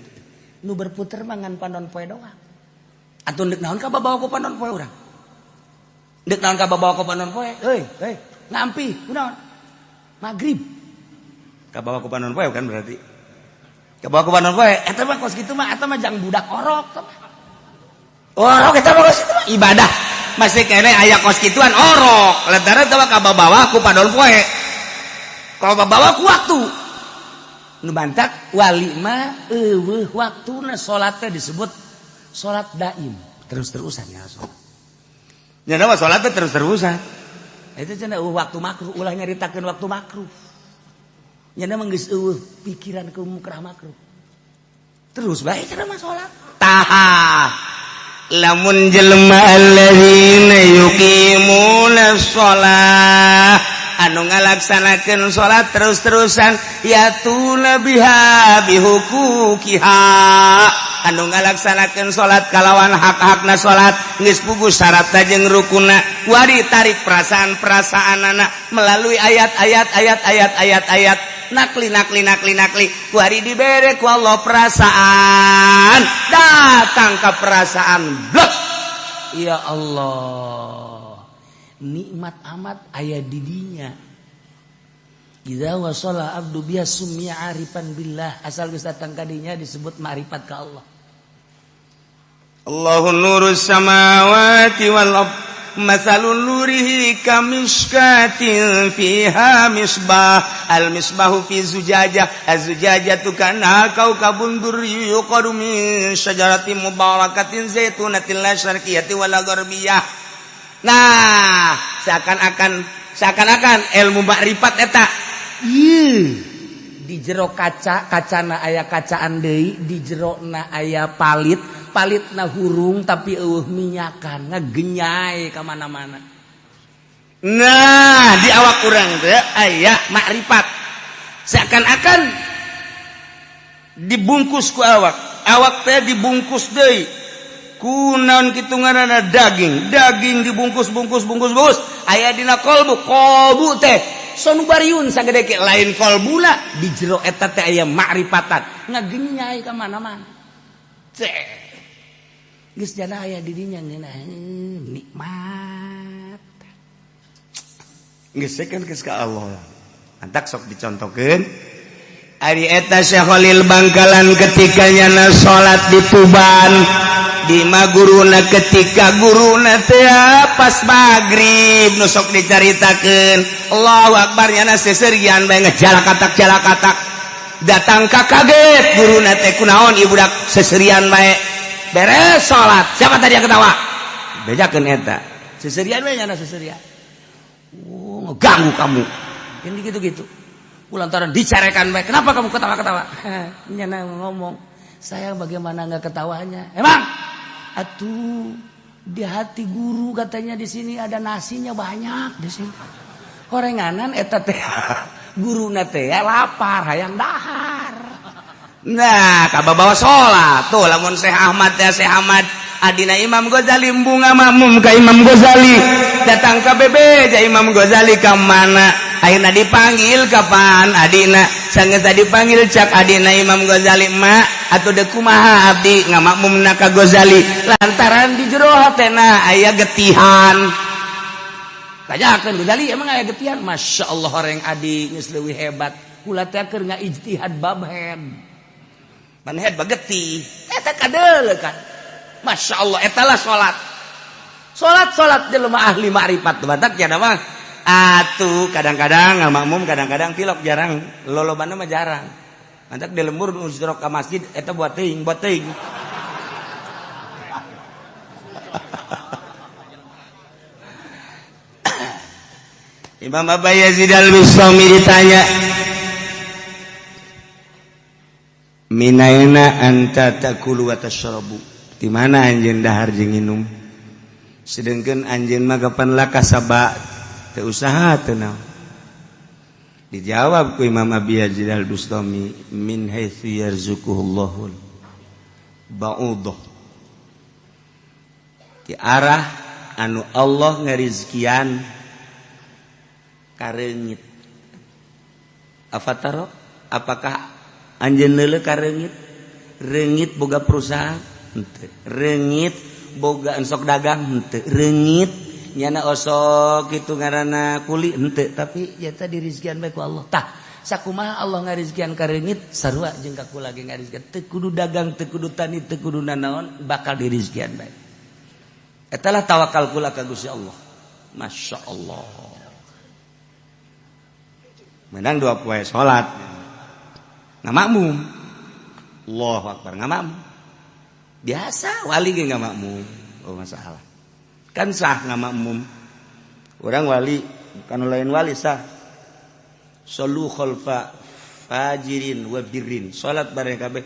Nu berputer mah ngan panon poe doang. Atuh deuk naon ka babawa ku panon poe urang? Deuk naon ka babawa ku panon poe? Heuy, heuy, ngampi, kunaon? Magrib. Kabawa ku panon poe kan berarti. Kabawa ku panon poe, eta mah kos kitu mah, eta mah jang budak orok. Orok eta mah kos kitu mah ibadah. Masih kene aya kos kituan orok. Lantaran eta mah kabawa ku panon poe. Kabawa ku waktu. Nu bantak wali mah eueuh waktuna, salat teh disebut salat daim, terus-terusan ya salat. Nya mah salat teh terus-terusan. Itu cenah eueuh waktu makruh, ulah nyaritakeun waktu makruh. Nya mah geus eueuh pikiran ke mukrah makruh. Terus bae cenah mah salat. Tah, lamun jelema alladzina yuqimuna shalah, anu ngalaksanakeun salat terus-terusan, yatuna biha bihuquqiha, anu ngalaksanakeun salat kalawan hak-hakna salat, geus puguh syaratna jeung rukunna, wari tarik perasaan-perasaan anak melalui ayat-ayat, ayat-ayat, ayat-ayat nakli, nakli, nakli, nakli, kuari dibere ku Allah perasaan, datang ke perasaan blok, ya Allah, nikmat amat aya didinya. Idza wasala abdu biha summiya arifan billah, asal geus datang kadinya disebut ma'rifat ka Allah. Allahu nurus samawati wal ard. Masalun nurihi kamiskatin fiha misbah al misbahu fi zujajah az-zujajatu kana kaukabun durri yuqadu min syajaratin mubarakatin zaitunatin la syarqiyatin wala gharbiyah. Nah, seakan-akan ilmu makrifat eta. Ieu di jero kaca, kacana aya kacaan deui, di jerona aya palit, palitna hurung tapi eueuh minyakan, ngegenyai ka mana-mana. Nah, di awak urang teh aya makrifat. Seakan-akan dibungkus ku awak, awak teh dibungkus deui ku naon kitu ngaranna daging, daging dibungkus bungkus bungkus bungkus aya dina kolbu, kolbu teh sonubariun sagede ke lain kolbuna, di jero eta teh aya makrifatan ngagenyai ka mana-mana. Cek geus jana aya di dinya ngeunah nikmat. Geus kan geus ka Allah. Antak sok dicontokeun ari eta Syekh Khalil Bangkalan ketika nyana salat di Tuban di maguruna, ketika guruna teh pas maghrib nu sok dicaritakeun Allahu akbar nyana seserian bae ngejalakatak jalakatak datang ka kaget guruna teh kunaon ieu budak seserian bae. Beres salat siapa tadi yang ketawa bejakeun eta seserian bae nyana seserian, oh ngeganggu kamu ini gitu-gitu lantaran dicarekan bae, kenapa kamu ketawa-ketawa? Nyana ngomong, saya bagaimana nggak ketawanya? Emang atuh di hati guru katanya di sini ada nasinya banyak di sini. Horenganan eta teh guruna teh lapar hayang dahar. Nah, kababawa salat tuh lamun Syekh Ahmad teh, Syekh Ahmad adina Imam Ghazali bunga makmum ka Imam Ghazali datang ka bebeja Imam Ghazali ka mana? Akhirna dipanggil kapan adina sanggeus dipanggil cak adina Imam Ghazali ma atuh deuk kumaha abdi ngamakmumna ka Ghazali lantaran di jero hatena aya getihan. Tanyakeun Ghazali emang aya getihan? Masya Allah horeng adi geus leuwih hebat kula teh keur ngaijtihad bab head man head bagetih eta kadeuleukan. Masya Allah eta lah salat salat salat jelema ahli makrifat batak jana mah atuh kadang-kadang ngamakmum kadang-kadang tilok jarang lolobana mah jarang mantak di lembur nu jero ka masjid eta buat teuing buat teuing. Imam Abu Yazid Al-Bustami ditanya minaina anta takulu wa tashrabu, di mana anjeun dahar jeung nginum sedengkeun anjeun mah kapan lakasaba teu usaha teu naon. Dijawab ku Imam Abi Yazid Al-Bustami min haitsu yarzuquhullahu ba'udah, di arah anu Allah ngarizkian kareungit. Afataro, apakah anjeun leuleuh kareungit? Reungit boga perusahaan henteu, reungit boga ensok dagang henteu, reungit nyana osok kitu ngaranna kuli henteu, tapi eta dirizkian bae ku Allah. Tah sakumaha Allah ngarizkian ka reungit sarua jeung ka kula ge ngarizkian, teu kudu dagang teu kudu tani teu kudu nanaon bakal dirizkian bae. Eta lah tawakal kula ka Gusti Allah. Masya Allah. Menang dua poe salat ngamakmum. Allahu akbar ngamakmum. Biasa wali ge ngamakmum. Oh masalah. Kan sah ngamakmum. Orang wali bukan lain wali sah. Sallu khalfa fajirin wa birrin. Salat bareng kabeh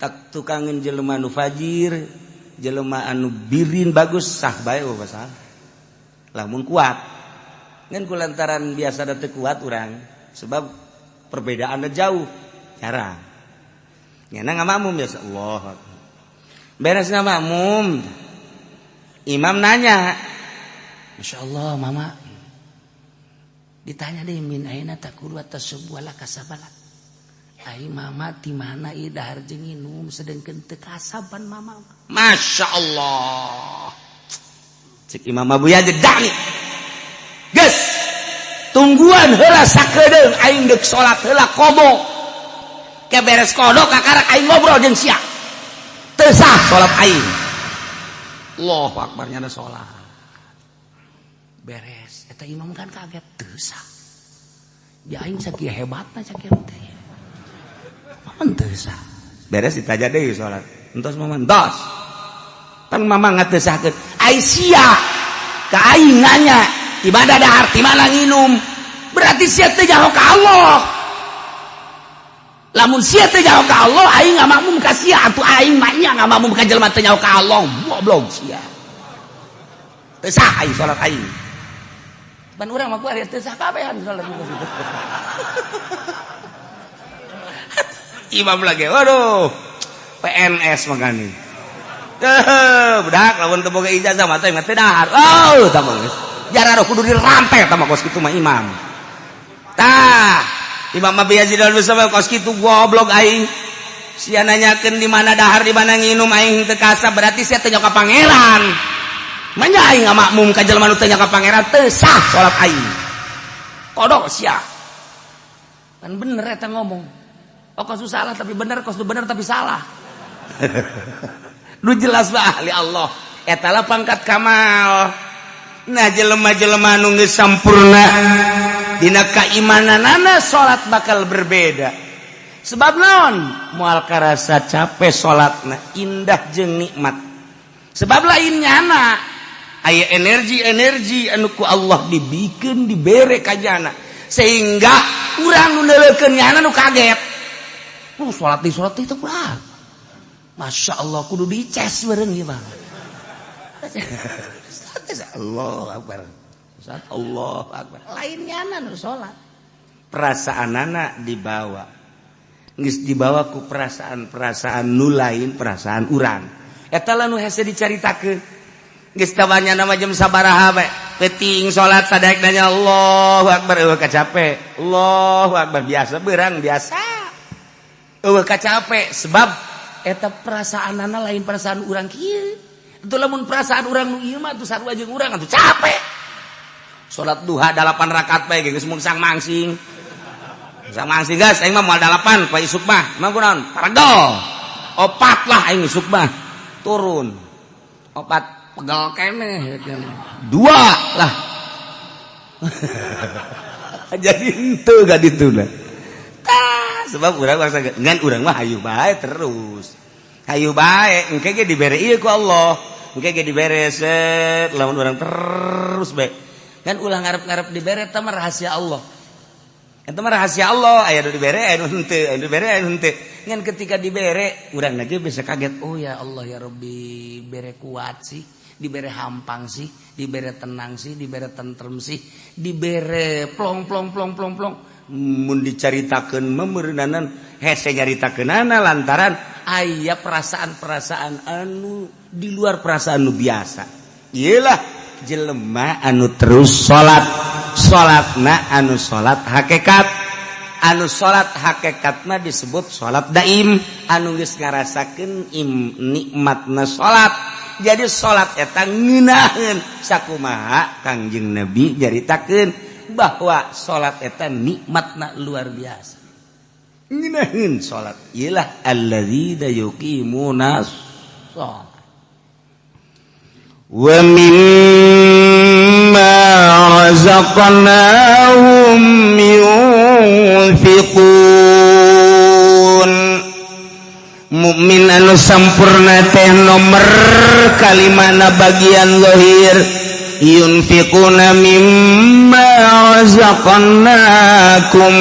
tak tukangin jelema nu fajir, jelema anu birin bagus sah bae oh masalah. Lamun kuat. Ngan kulantaran biasa da teu kuat urang sebab perbedaannya jauh jarang. Nyana ngamakmum biasa Allah. Beres ngamakmum. Imam nanya, Masya Allah mama. Ditanya deh min aina takulu atas sebuah kasabalat. Ai mama di mana ieu dahar jeung nginum sedengkeun teu kasaban mama. Masya Allah. Cek Imam Abu Yazid dani. Geus tungguan heula sakedeung aing deuk salat heula qada. Ke beres qada kakarak aing ngobrol jeung sia. Teu sah salat aing. Allahu akbar nyana salat. Beres eta imam kan kaget, teu sah. Ya aing sakieu hebatna, sakieu teh. Maman teu sah. Beres ditaja deui salat. Entos Maman, entos. Pan Mama teu sahkeun. Ai sia ka aing nanya, ibadah dahar ti mana nginum? Berarti sia teh nyaho ka Allah. Lamun sia teh nyaho ka Allah, aing ngamakmum ka sia atuh, aing mah nya ngamakmum ka jelema teu nyaho ka Allah. Goblok sia. Teu sah aing salat aing. Ban urang mah kuari teu sah kabehan salat. Imam lagi, waduh, PNS makanya. Teuh, budak lamun teu boga ijazah mah teh teu dahar. Oh, tah mah geus. Jararo kudu dirampe tah mah kos kitu mah imam. Tah, Imam Abi Yazid al-Bustami kos kitu goblok aing. Sia nanyakeun di mana dahar, di mana nginum, aing teu kasab, berarti sia teu nyaho ka pangeran. Manya aing ngamakmum ka jelema nu teu nyaho ka pangeran, teu sah salat aing. Kodok sia. Kan bener eta ngomong. Oh, kos salah tapi bener, kos bener tapi salah. Lu jelas bah ahli Allah. Eta lah pangkat kamal. Nah, jelema-jelema nu geus sampurna dina kaimananana, salat bakal berbeda. Sebab naon? Moal karasa capek salatna, indah jeung nikmat. Sebab lain nyana aya energi-energi anu ku Allah dibikeun, dibere ka jana sehingga urang nu neuleukeun nyana nu kaget. Salat di salat itu kurang. Masya Allah, kudu dices bareng ieu mah. Allah Akbar. Saat Allah Akbar. Lain nyana nu salat. Perasaanana dibawa. Geus dibawa ku perasaan-perasaan nu lain perasaan urang. Eta lah nu hese dicaritakeun. Geus tawanya nama jam sabaraha bae. Peuting salat sadaek nanya Allahu Akbar eueuh kacape. Allahu Akbar biasa beurang biasa. Eueuh kacape sebab eta perasaanana lain perasaan urang kieu. Itu lamun perasaan urang nu ieu mah atuh sarua jeung urang atuh capek. Salat duha 8 rakaat bae geus mungsang mangsing. Mungsang mangsing geus aing mah moal 8 poe isuk mah. Emang kunaon? Paregel. Opat lah aing isuk mah. Turun. Opat pegel keneh. Dua lah. Jadi henteu ga ditu lah. Tah, sebab urang bangsa ngan urang mah hayu bae terus. Hayu bae engke ge dibere ieu ku Allah. Engke ge dibere set lamun urang terus bae. Kan ulah ngarep-ngarep dibere, eta mah rahasia Allah. Eta mah rahasia Allah, aya nu dibere, aya nu henteu, aya nu dibere, aya nu henteu. Ngan ketika dibere, urang aja bisa kaget, oh ya Allah ya Rabbi, bere kuat sih, dibere hampang sih, dibere tenang sih, dibere tentrem sih, dibere plong plong plong plong plong. Mun dicaritakeun meureunanan hese nyaritakeunana lantaran aya perasaan-perasaan anu di luar perasaan nu biasa. Iyalah jelema anu terus salat, salatna anu salat hakikat, anu salat hakikatna disebut salat daim, anu geus ngarasakeun nikmatna salat. Jadi salat eta ngeunaheun sakumaha Kangjeng Nabi nyaritakeun bahwa salat eta nikmatna luar biasa. Ngeunaheun salat iyalah alladzina yuqimuna shalat wa mimma razaqnahum yunfiqun. Mukmin anu sampurna teh nomor kalimana bagian zahir, yunfiquna mimma razaqnakum,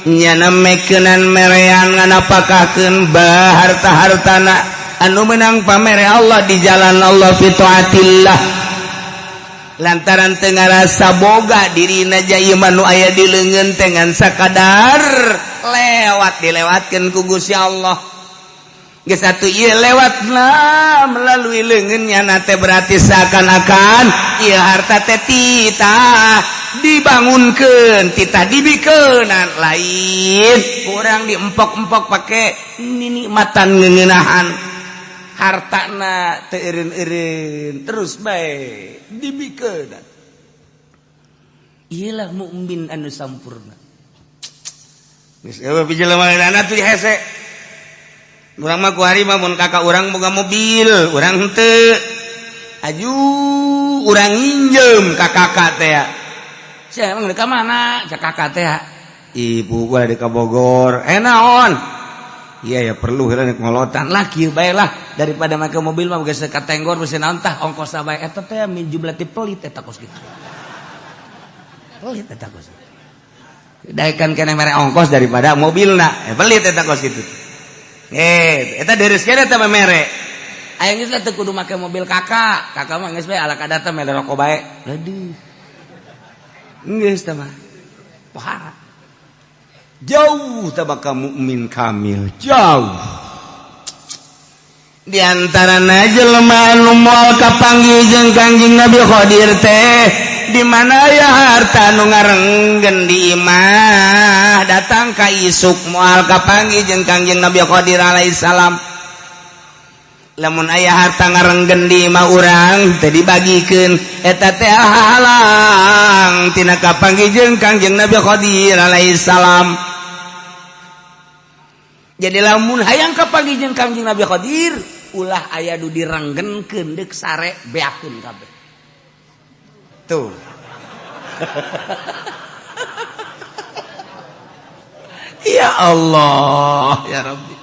nyana mekeunan merean nganapakakeun bah harta-hartana anu menang pamere Allah di jalan Allah, fi taatillah, lantaran teu ngarasa boga dirina ja ieu mah nu aya di leungeun teh ngan sakadar lewat, dilewatkeun ku Gusti Allah. Geus atuh ieu lewat lah melalui leungeunnya nate, berarti seakan-akan ieu harta teh titah dibangunkeun, titah dibikeunan, lain kurang diempok-empok pake nikmatan ngeuneunahan hartana teu eureun-eureun, terus bae dibikeunan. Iyalah mukmin anu sampurna. Geus eueuh jelema tuh hese. Urang mah kuari mah mun kakak urang boga mobil, urang henteu. Aju urang nginjem ka kakak teh. Sia emang ka mana? Cak kakak teh. Ibu gua di Bogor. Eh naon? Iya ya perlu heula ngolotan lah kieu bae lah daripada make mobil mah geus ka tenggor geus naon tah ongkos bae eta teh min jumlah ti pelit eta kos kitu. Pelit eta kos. Daekan keneh mere ongkos daripada mobilna. Pelit eta kos kitu. Eta deres keneh eta mere. Aya geus lah teu kudu make mobil kakak. Kakak mah geus bae ala kadar teh mere rokok bae. Aduh. Geus teh mah. Pohara. Jauh teh bakal mukmin kamil, jauh. Di antarana jelema anu moal kapanggih jeung Kangjeng Nabi Khadir teh di mana aya harta nu ngarenggen di imah datang ka isuk moal kapanggih jeung Kangjeng Nabi Khadir alaihi salam. Lamun aya harta ngarenggen di imah urang teu dibagikeun eta teh halang tina kapanggih jeung Kangjeng Nabi Khadir alaihi salam. Jadi lamun hayang kapanggih jeung Kangjeng Nabi Khadir ulah aya nu direnggenkeun deuk sare beakeun kabeh. Tuh. Ya Allah, ya Rabbi.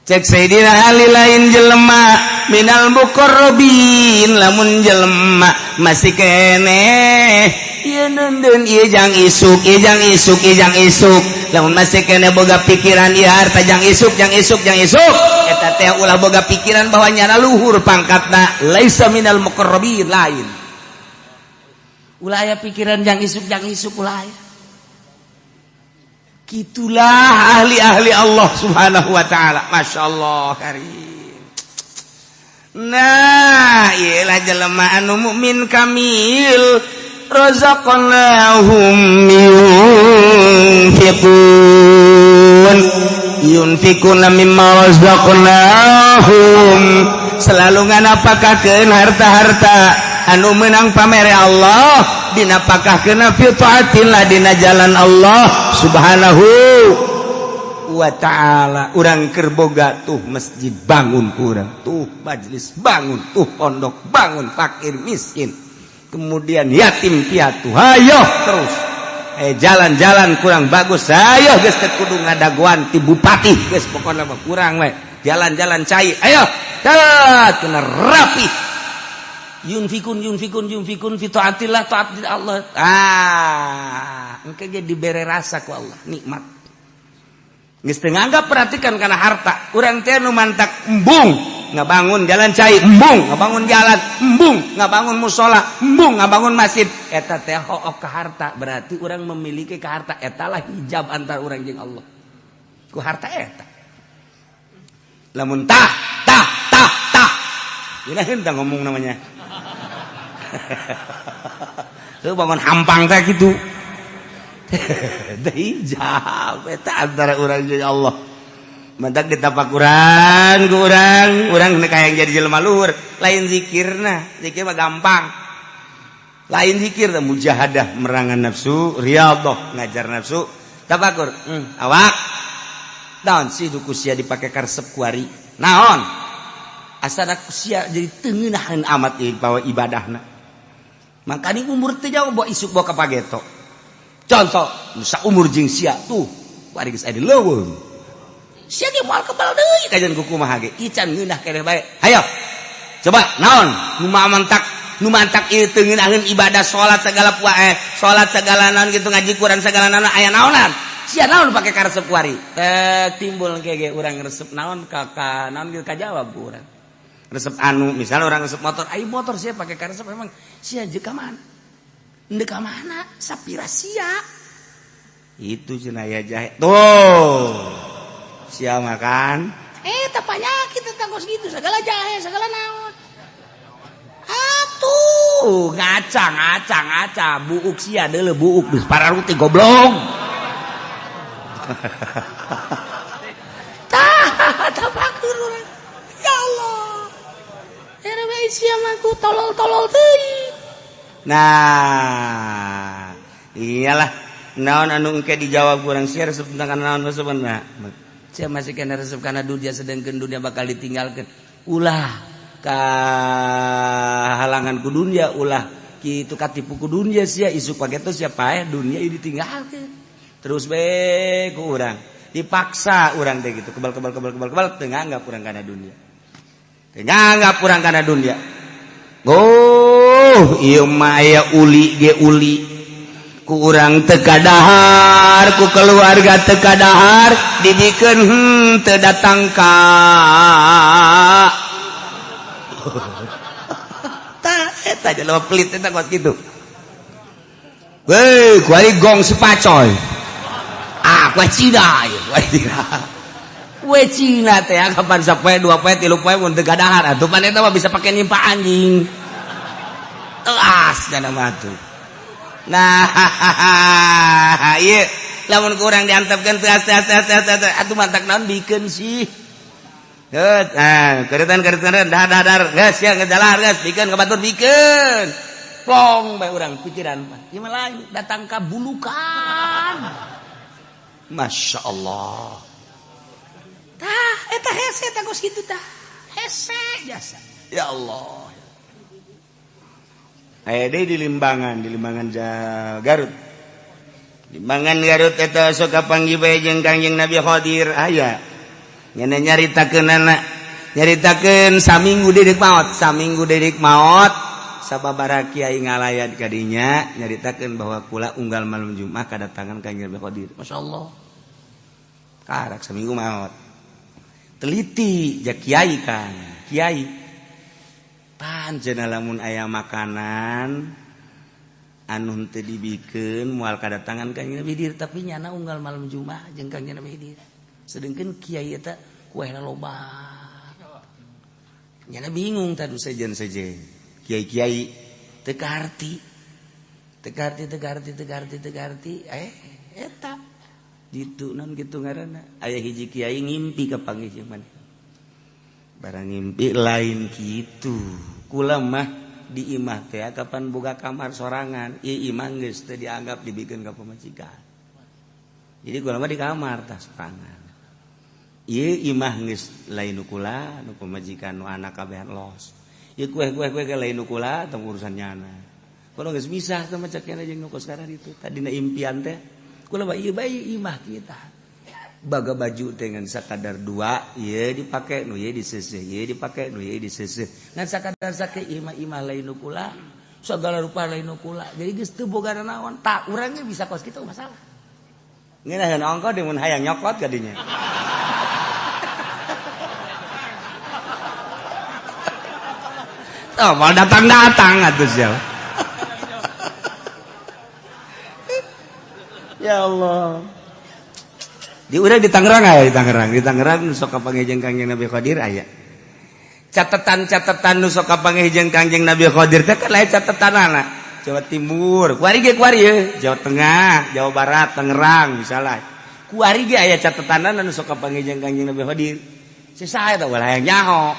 Cek Sayyidina Ali lain jelema minal muqarrabin lamun jelema masih keneh ieu neundeun ieu jang isuk, ieu jang isuk, ieu jang isuk. Lamun masih keneh boga pikiran ieu harta jang isuk, jang isuk, jang isuk. Eta teh ulah boga pikiran bahwa nyana luhur pangkatna laisa minal muqarrabin lain. Ulah aya pikiran jang isuk ulah aya. Kitulah ahli-ahli Allah Subhanahu wa taala. Masya Allah karim. Nah, iyalah jelema anu mukmin kamil razaqnahum yunfiqun yunfiquna mimma razaqnahum. Selalu nganapakakeun harta-harta anu menang pamere Allah dinapakahkeun fi taatillah dina jalan Allah Subhanahu wa ta'ala. Urang keur boga tuh masjid bangun urang, tuh majelis bangun, tuh pondok bangun, fakir miskin, kemudian yatim piatu, hayo terus. Jalan-jalan kurang bagus, ayo geus teu kudu ngadagoan ti bupati, geus pokona mah kurang we. Jalan-jalan cai, ayo tat kena rapi. Yunfikun yunfikun yunfikun fi taatillah taat Allah. Ah, engke ge dibere rasa ku Allah nikmat. Geus teu nganggap perhatikan kana harta. Urang teh nu mantak embung ngabangun jalan cai, embung ngabangun jalan, embung ngabangun musola, embung ngabangun masjid. Eta teh hook ka harta, berarti urang memiliki ka harta. Eta lah hijab antar urang jeung Allah. Ku harta eta. Lamun tah tah tah tah. Ini henteu ngomong namanya. Lu bangun hampang teh gitu. Hijab eta antara urang jeung Allah. Mantak ditapakuran ku urang, urang hayang jadi jelema luhur, lain zikirna, zikir mah gampang. Lain zikir teh mujahadah merangan nafsu, riyadhah ngajar nafsu, tapakur. Awak. Naon sih duku sia dipake karesep kuari? Naon? Asana sia jadi teu ngeunaheun amat ieu bawa ibadahna. Makanya umur teh jauh bawa isuk bawa ka pageto. Contoh, saumur jeung sia tuh, bari geus aya di leuweung. Sia ge moal kebal deui kajian ku kumaha ge. Ican ngeunah keneh bae. Hayo. Coba naon nu mantak ieu teu ngeunaheun ibadah salat segala salat segala naon gitu ngaji Quran segala naon aya naonan. Sia naon pake karesep kuari. Teh timbul ke ge urang resep naon ka naon ge kajawab ku urang. Resep anu misalnya orang resep motor, ayo motor sia pake karesep emang sia jeung ka mana? Ndek ka mana? Sapira sia. Itu cenah aya jahe. Tuh. Sia makan. Teh panyakit teh kos gitu segala jahe, segala naon. Atuh, ngaca ngaca ngaca buuk sia deuleu buuk geus pararuti goblok. Tah, tapakur urang. Ya Allah. Era bae sia mah ku tolol-tolol teuing. Nah, iyalah naon anu engke dijawab kurang sia resep tentang naon resepna. Sia masih kena resep kana dunia sedangkeun dunia bakal ditinggalkeun. Ulah Kahalangan ku dunia, ulah kitu katipu ku dunia sia, isuk pageto sia paeh dunia ieu ditinggalkeun. Terus be ku urang dipaksa urang teh gitu, kebal kebal kebal kebal kebal, teu nganggap urang kana dunia. Teu nganggap urang kana dunia. Oh, ieu mah aya uli ge uli. Ku urang teu kadahar, ku keluarga teu kadahar, dibikeun teu datang ka. Tah eta jelema pelit eta kos kitu. Weh, kuari gong si pacoy. Ah, kue Cina ieu, kue Cina. Kue Cina teh kapan sapoe, dua poe, tilu poe mun teu kadahar atuh pan eta mah bisa pake nimpa anjing. Teas dana mah tuh. Nah, ieu lamun ku urang diantepkeun teas teas teas teas atuh mantak naon bikeun sih. Geus, nah, keretan keretan dahar dahar geus sia ngejalar geus bikeun ka batur bikeun. Plong bae urang pikiran mah. Ieu mah lain datang ka bulukan. Masya Allah. Tah, eta hese tah geus kitu tah. Hese jasa. Ya Allah. Aya deui di Limbangan Garut. Limbangan Garut eta sok kapanggih bae jeung Kangjeng Nabi Khadir aya. Nyana nyaritakeunana, nyaritakeun saminggu dedik maot, saminggu dedik maot sababaraha kiai ngalayat ka dinya nyaritakeun bahwa kula unggal malam Jumat kadatangan Kangjeng Nabi Khadir. Masyaallah. Karak saminggu maot. Teliti ja kiai kan, kiai. Pan cenah lamun aya makanan anu henteu dibikeun moal kadatangan Kangjeng Nabi Khidir, tapi nyana unggal malam Jumat jeung Kangjeng Nabi Khidir. Sedengkeun kiai eta kuehna loba. Nyana bingung tadu sejen-sejen. Kiai-kiai teu kaharti. Teu kaharti, teu kaharti, teu kaharti, teu kaharti. Eta ditu naon kitu ngaranna. Aya hiji kiai ngimpi ka panggih jeung maneh. Barang ngimpi lain kitu. Kula mah di imah teh kapan boga kamar sorangan, ieu imah geus teu dianggap dibikeun ka pamajikan. Jadi kula mah di kamar tah sorangan. Ieu imah geus lain nu kula, nu pamajikan, nu anak kabehan los. Ieu kue-kue kue lain nu kula tong urusan nyana. Kula geus misah teh mah cek jeung nu kos itu. Tadina impian teh kula mah ieu bae imah kita. Baga baju dengan sakadar dua, ieu dipake nu ieu diseuseuh, ieu dipake nu ieu diseuseuh. Ngan sakadar sake imah-imah lain nu kula, segala rupa lain nu kula. Jadi geus teu boga naon, tak urang ge bisa kos kitu masalah. Ngeunaheun ongko di mun hayang nyokot ka dinya. Oh, mau datang-datang atuh sia. Ya Allah. Di urang di Tangerang aya, di Tangerang, di Tangerang nu sok kapanggih jeung Kangjeng Nabi Khadir aya. Catatan-catatan nu sok kapanggih jeung Kangjeng Nabi Khadir teh kan lain catatanana. Jawa Timur, kuari ge kuari ye, Jawa Tengah, Jawa Barat, Tangerang misalnya. Kuari ge aya catatanana nu sok kapanggih jeung Kangjeng Nabi Khadir. Si saha eta ulah hayang nyaho.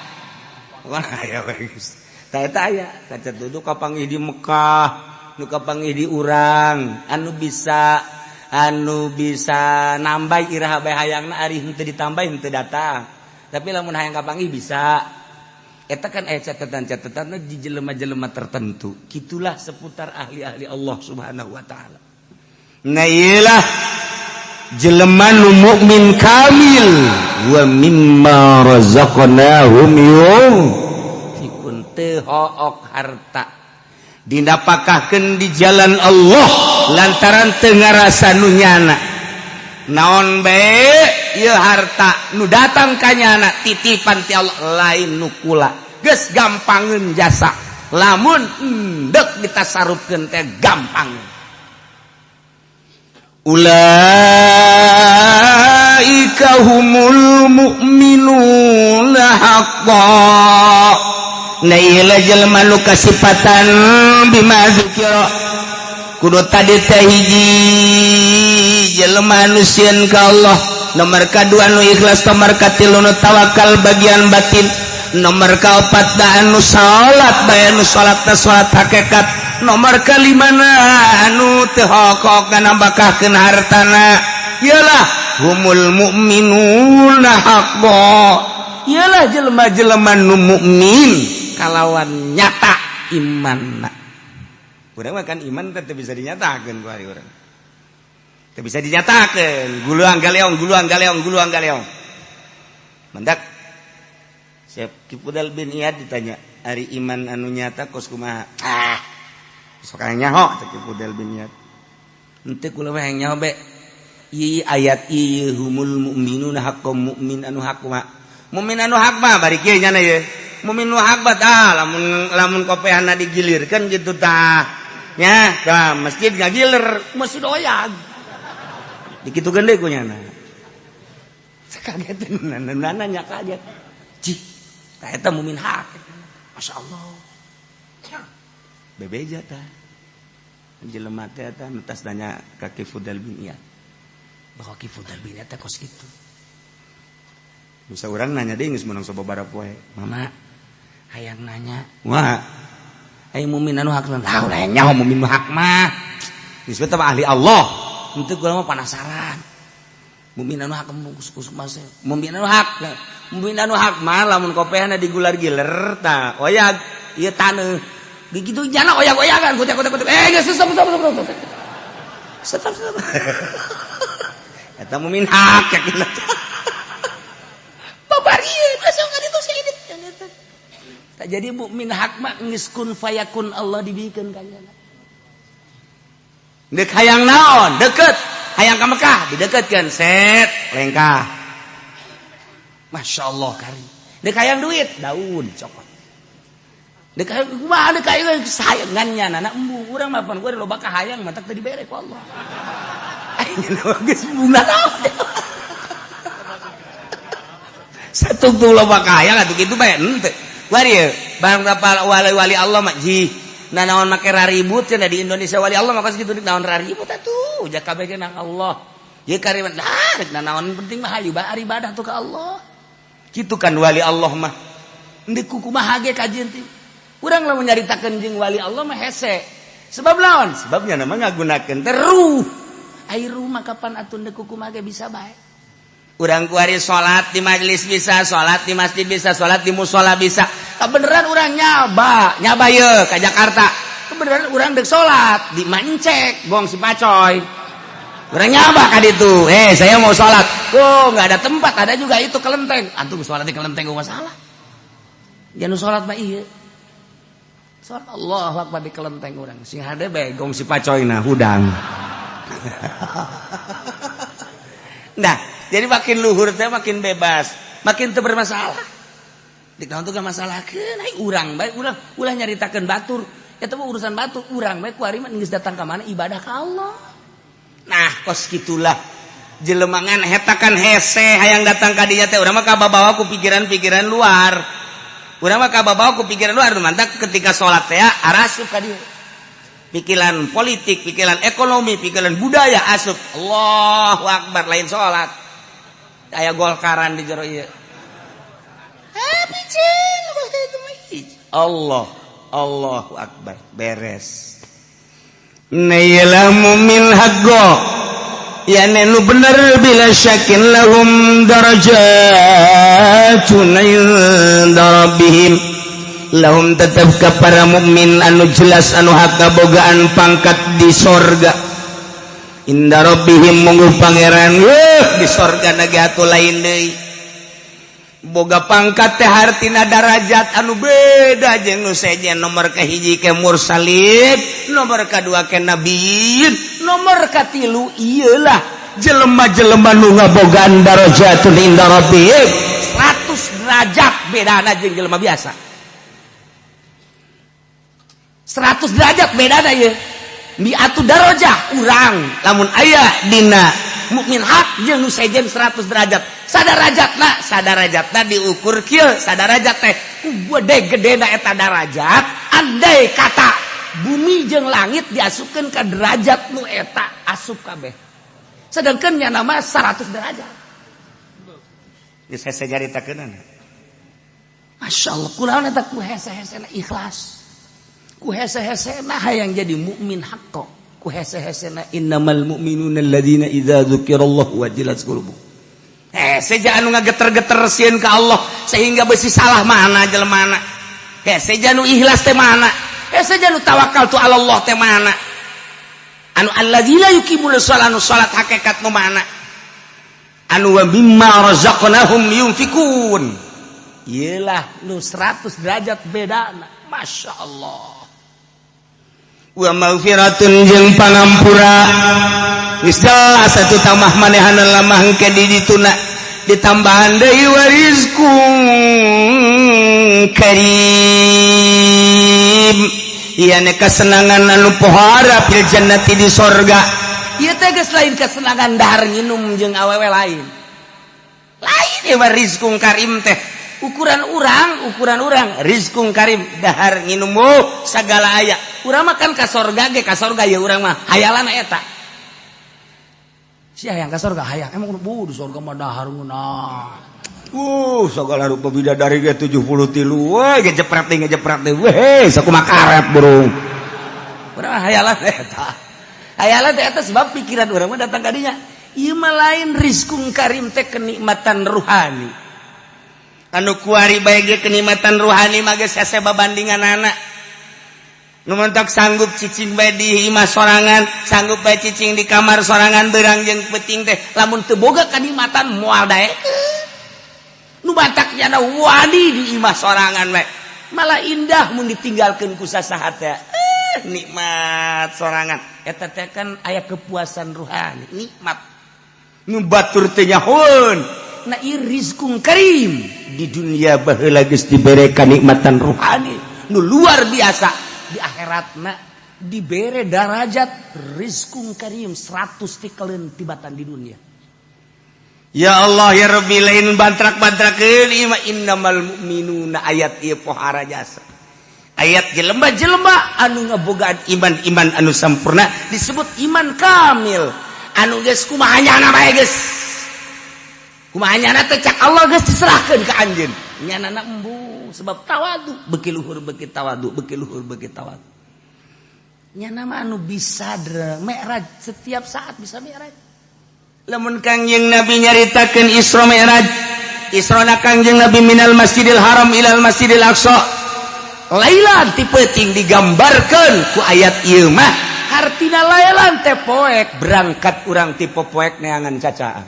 Ulah aya we geus. Tah eta aya, kaca duduk kapanggih di Mekah, nu kapanggih di urang, anu bisa nambah iraha bae hayangna ari henteu ditambah henteu datang. Tapi lamun hayang kapanggih bisa. Eta kan aya catatan-catatan di jelema-jelema tertentu. Kitulah seputar ahli-ahli Allah Subhanahu wa taala. Nah iyalah jelema nu mukmin kamil wa mimma razaqnahum yunfikun, teu hook harta dinapakahkeun di jalan Allah lantaran teu ngarasa nu nyana. Naon bae ieu harta nu datang ka nyana titipan ti Allah lain nu kula. Geus gampangeun jasa. Lamun endek ditasarufkeun teh gampang. Ulaika humul mu'minuna haqqan. Nah ieu jelema nu kasipatan bima dzukira. Kudu tadi teh hiji jelema nu sieun ka Allah, nomor kadua nu ikhlas, nomor katilu nu tawakal bagian batin, nomor kaopat da anu salat bae anu salatna salat hakikat, nomor kalimana anu teu hokok nambahkeun hartana. Iyalah humul mu'minuna haqqan. Iyalah jelema-jelema nu mukmin kalawan nyata imanna. Urang mah kan iman teh bisa dinyatakeun ku ari urang. Teu bisa dinyatakeun, guluang galeong guluang galeong guluang galeong. Mendak Syekh Ki Fudail bin Iyad ditanya, ari iman anu nyata kos kumaha? Ah, sok hayang nyaho cek Ki Fudail bin Iyad. Henteu kula mah hayang nyaho be. Ieu ayat ieu humul mu'minuna haqqan mukmin anu hak mah. Mukmin anu hak mah bari kieu nyana ye. Mukmin nu hak mah tah lamun lamun kopehana digilirkeun kitu tah. Nya, tah masjid ngagiler, masjid oyag. Dikitukeun deui ku nyana. Kaget nanya kaget. Cih, tah eta mukmin hak. Masya Allah. Bebeja tah. Jelema teh eta nu tas nanya ka Ki Fudail bin Iyad. Bahwa Ki Fudail bin Iyad teh kos kitu. Bisa urang nanya deui geus meunang sababaraha poe. Mama, hayang nanya. Wah. Ai mukmin anu hak lah ulah nyaho mukmin nu hak mah. Geus teh ahli Allah. Henteu kula mah penasaran. Mukmin anu hak kus mah mukmin anu hak. Mukmin anu hak mah lamun kopehna digular-giler tah oyag ieu taneuh. Begitu jana oyag-oyagan kutek-kutek kutek. Eh geus stop stop stop stop. Stop stop. Eta mukmin hak yakin. Babari masuk ka ditu sia. Tak jadi mukmin hak mah geus kun fayakun Allah dibikeun ka nyana. Deuk hayang naon? Deket. Hayang ka Mekah dideketkeun set lengkah. Masya Allah kari. Deuk hayang duit daun cokot. Deuk hayang kumaha deuk hayang sayangan nyana na embung urang mah pan gua loba kahayang matak teu dibere ku Allah. Aing geus bunga naon. Satungtung loba kahayang atuh kitu bae henteu. Wari barang wali-wali Allah mah jih nah naon make raribut cenah di Indonesia wali Allah mah kos kitu naon raribut atuh jak kabeh ge nang Allah. Ieu karimat lah rek naon penting mah hayu bae ibadah tuh ka Allah. Kitu kan wali Allah mah. Endek kumaha ge kajian teh. Urang lamun nyaritakeun jeung wali Allah mah hese. Sebab naon? Sebabnya nama ngagunakeun teh ruh. Ai ruh mah kapan atuh endek kumaha ge bisa bae. Urang kuari salat di majelis bisa, salat di masjid bisa, salat di musola bisa. Kebeneran urang nyaba, nyaba ye ka Jakarta. Kebeneran urang dek salat di Mancek, gong si Pacoy. Urang nyaba ka ditu. Saya mau salat. Oh, enggak ada tempat, ada juga itu kelenteng. Antum salat di kelenteng gua masalah. Jangan salat mah ieu. Salat Allahu Akbar di kelenteng urang. Sing hade bae gong si Pacoy nah hudang. Nah, jadi makin luhur teh makin bebas, makin teu bermasalah. Di naon tuh masalahkeun ai urang bae ulah ulah nyaritakeun batur. Eta mah urusan batur, urang bae kuari mah geus datang ka mana ibadah ka Allah. Nah, kos kitulah jelemangan hetakan hese hayang datang ka dinya teh urang mah kababawa ku pikiran-pikiran luar. Urang mah kababawa ku pikiran luar mantak ketika salat teh arasup ka dieu. Pikiran politik, pikiran ekonomi, pikiran budaya asup. Allahu akbar lain salat. Aya golkaran di jero ieu. Allah, Allahu akbar, beres. Nailah mumin haqqo. Ya nu bener bila syakin lahum darajatun inda rabbihim. Lahum tetap ke para mukmin anu jelas anu hak kabogaan pangkat di sorga. Inda rabbihim mungguh pangeran di sorga nage atuh lain deui. Boga pangkat teh hartina darajat anu beda jeung nu sejen nomor kahiji ke mursalin, nomor kadua ke nabiyin, nomor katilu ieulah jelema-jelema nu ngabogaan darajatun inda rabbihim. 100 derajat bedana jeung jelema biasa. 100 derajat bedana ieu. Mi'atu darajah urang lamun aya dina mukmin hak jeung nu sejen 100 derajat. Sadarajatna, sadarajatna diukur kieu, sadarajat teh gede gedena eta darajat, andai kata bumi jeung langit diasupkeun ka derajat nu eta asup kabeh. Sedangkan nya nama 100 derajat. Geus hese nyaritakeunana. Masya Allah, kulaon eta ku hese-hesena ikhlas. Ku hese-hesena hayang jadi mukmin haqqo. Ku hese-hesena innamal mu'minuna alladzina idza dzukirallahu wajilat qulubuhum. Hese ja anu ngageter-geter sieun ka Allah sehingga besi salah mana jelemana. Hese ja nu ikhlas teh mana? Hese ja nu tawakal tu Allah teh mana? Anu alladzina yuqimuna shalah, anu salat hakikat nu mana? Anu wa mimma razaqnahum yunfikun. Iyalah nu 100 derajat bedana. Masya Allah. Wa maghfiratun jeung pangampura. Geus jelas atuh tamah manehana lamah engke di dituna ditambahan deui wa rizqun karim. Ieu kesenangan anu pohara fil jannati di sorga. Ieu teh geus lain kesenangan dahar nginum jeung awewe lain. Lain ieu mah rizqun karim teh. Ukuran urang rizqun karim dahar nginum oh sagala aya. Urang mah kan ka sorga ge ka sorga ya urang mah hayalan eta. Sia hayang ka sorga hayang emang bu di sorga mah dahar ngeunah. Segala rupa bidadari ge 73 woi ngejepret deui ngejepret deui. Weh sakumaha karet burung. Urang mah hayalan eta. Hayalan teh eta sebab pikiran urang mah datang ka dinya. Ieu mah lain rizqun karim teh kenikmatan ruhani. Anu kuari bae ge kenikmatan ruhani mah geus hese babandinganana. Nu mentok sanggup cicing bae di imah sorangan, sanggup bae cicing di kamar sorangan berang jeung peuting teh lamun teu boga kanikmatan moal daekeun. Nu batak nyana wadi di imah sorangan bae. Malah indah mun ditinggalkeun ku sasaha teh. Nikmat sorangan. Eta teh kan aya kepuasan ruhani, nikmat. Nu batur teh nyahoeun. Nah ieu rizqun karim di dunia baheula geus dibere kanikmatan ruhani nu luar biasa. Di akhiratna dibere darajat rizqun karim 100 tikaleun tibatan di dunia. Ya Allah ya Rabbi lain bantrak-bantrakeun ieu mah innamal mu'minuna ayat ieu pohara jasa. Ayat jelema-jelema anu ngabogaan iman-iman anu sampurna disebut iman kamil. Anu geus kumaha nyana bae geus. Kumaha nyana teh cak Allah geus diserahkeun ka anjeun. Nyanana embung sebab tawadu beuki luhur beuki tawadu beuki luhur beuki tawadu. Nyana mah anu bisa mi'raj setiap saat bisa mi'raj. Lamun Kangjeng Nabi nyaritakeun Isra Mi'raj, Isra na Kangjeng Nabi minal Masjidil Haram ilal Masjidil Aqsa. Lailan ti peuting digambarkeun ku ayat ieu mah hartina lailan teh poek berangkat urang ti popoek neangan cacaan.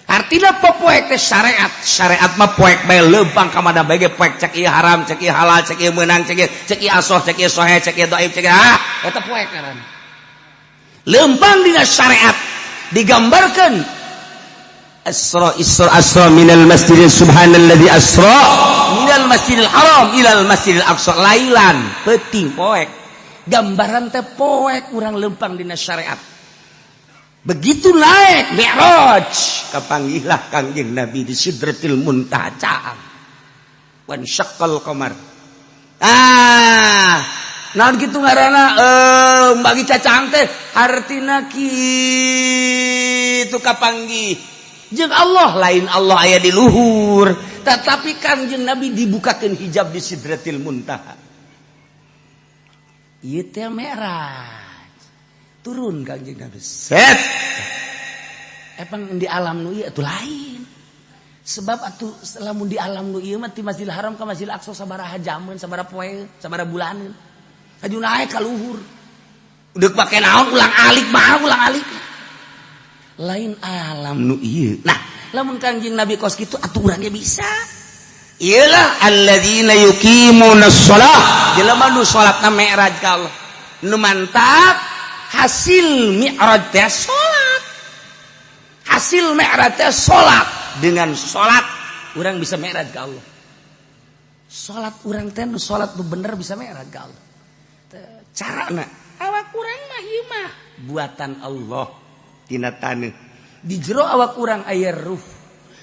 Artina popoek teh syariat, syariat mah poek bae leumpang ka mana bae ge poek cek ieu haram, cek ieu halal, cek ieu meunang, cek ieu asoh, cek ieu soheh, cek ieu dhaif, cek ieu ah eta poek ngaranna. Leumpang dina syariat digambarkan Asra Isra Asra minal Masjidil Subhanalladzi asra minal Masjidil Haram ilal Masjidil Aqsa lailan peuting poek. Gambaran teh poek urang leumpang dina syariat. Begitu naik Mi'raj kapanggihlah Kangjeng Nabi di Sidratil Muntaha caang. Wan syaqqal qamar. Ah, naon kitu ngaranna bagi cacaang teh hartina kitu kapanggih. Jeung Allah lain Allah aya di luhur, tetapi Kangjeng Nabi dibukakeun hijab di Sidratil Muntaha. Ieu teh Mi'raj. Turun Kangjeng Nabi. Set. Emang di alam nu ieu atuh lain. Sebab atuh lamun di alam nu ieu mah ti Masjidil Haram ka Masjidil Aqsa sabaraha jameun, sabaraha poe, sabaraha bulaneun. Haju naik ka luhur. Udah pake naon ulang alik mah ulang alik. Lain alam nu ieu. Nah, lamun Kangjeng Nabi kos kitu atuh urang ge bisa. Iyalah alladzina yuqimuna shalah. Jelema nu salatna mi'raj ka Allah. Nu mantap hasil mi'raj teh salat. Hasil mi'raj teh salat. Dengan salat urang bisa mi'raj ka Allah. Salat urang teh nu salat nu bener bisa mi'raj ka Allah. Carana awak urang mah ieu mah buatan Allah tina taneuh. Di jero awak urang aya ruh.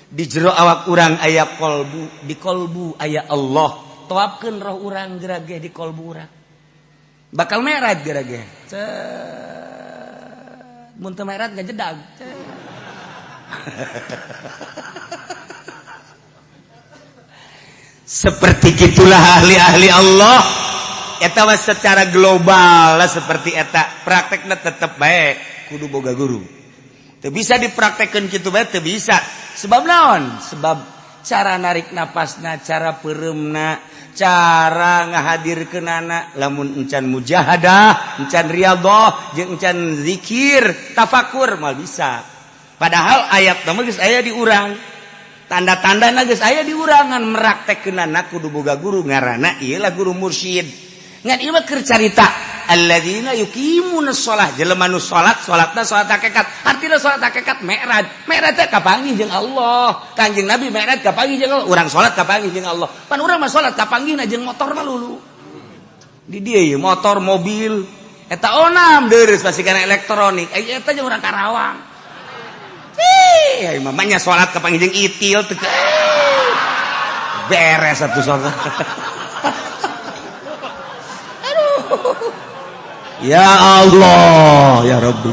Di jero awak urang aya kolbu, di kolbu aya Allah. Toapkeun roh urang gerage di kolbu urang. Bakal mi'raj gerage. Mun teu mi'raj ngajedag. Seperti gitulah ahli-ahli Allah. Eta mah secara global lah seperti eta. Praktekna tetep bae kudu boga guru. Teu bisa dipraktekkeun kitu bae teu bisa. Sebab naon? Sebab cara narik napasna, cara pereumna, cara ngahadirkeunana, lamun encan mujahadah, encan riyadhah, jeung encan zikir tafakur, mal bisa. Padahal ayat mah geus aya di urang, tanda-tanda geus aya di urangan, meraktekkeunana kudu boga guru, ngaranna ieu lah guru mursyid. Ngan ieu mah keur carita alladzina yuqimuna shalah, jelema nu salat, salatna salat hakikat. Artina salat hakikat mi'raj. Mi'raj teh kapanggih jeung Allah. Kanjeng Nabi mi'raj kapanggih jeung Allah, urang salat kapanggih jeung Allah. Pan urang mah salat kapanggihna jeung motor mah lulu di dieu ieu, motor, mobil eta onam deres pasti kana elektronik. Eh, eta jeung urang Karawang. Ih, mamanya salat kapanggih jeung itil teu beres satu salat. Aduh, ya Allah, ya Rabbi.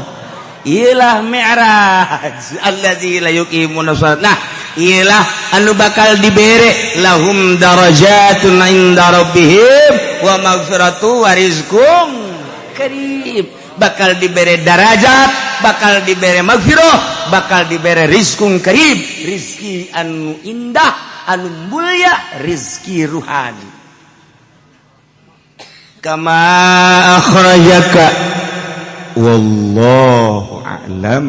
Ilah mi'raj allazi la yuqimuna shalat. Nah, ilah anu bakal dibere lahum darajatun inda rabbihim wa maghfiratu wa rizqum karim. Bakal dibere darajat, bakal dibere maghfirah, bakal dibere rizqum karim, rizki anu indah, anu mulia, rizki ruhani. Kama akhrajaka, wallahu a'lam.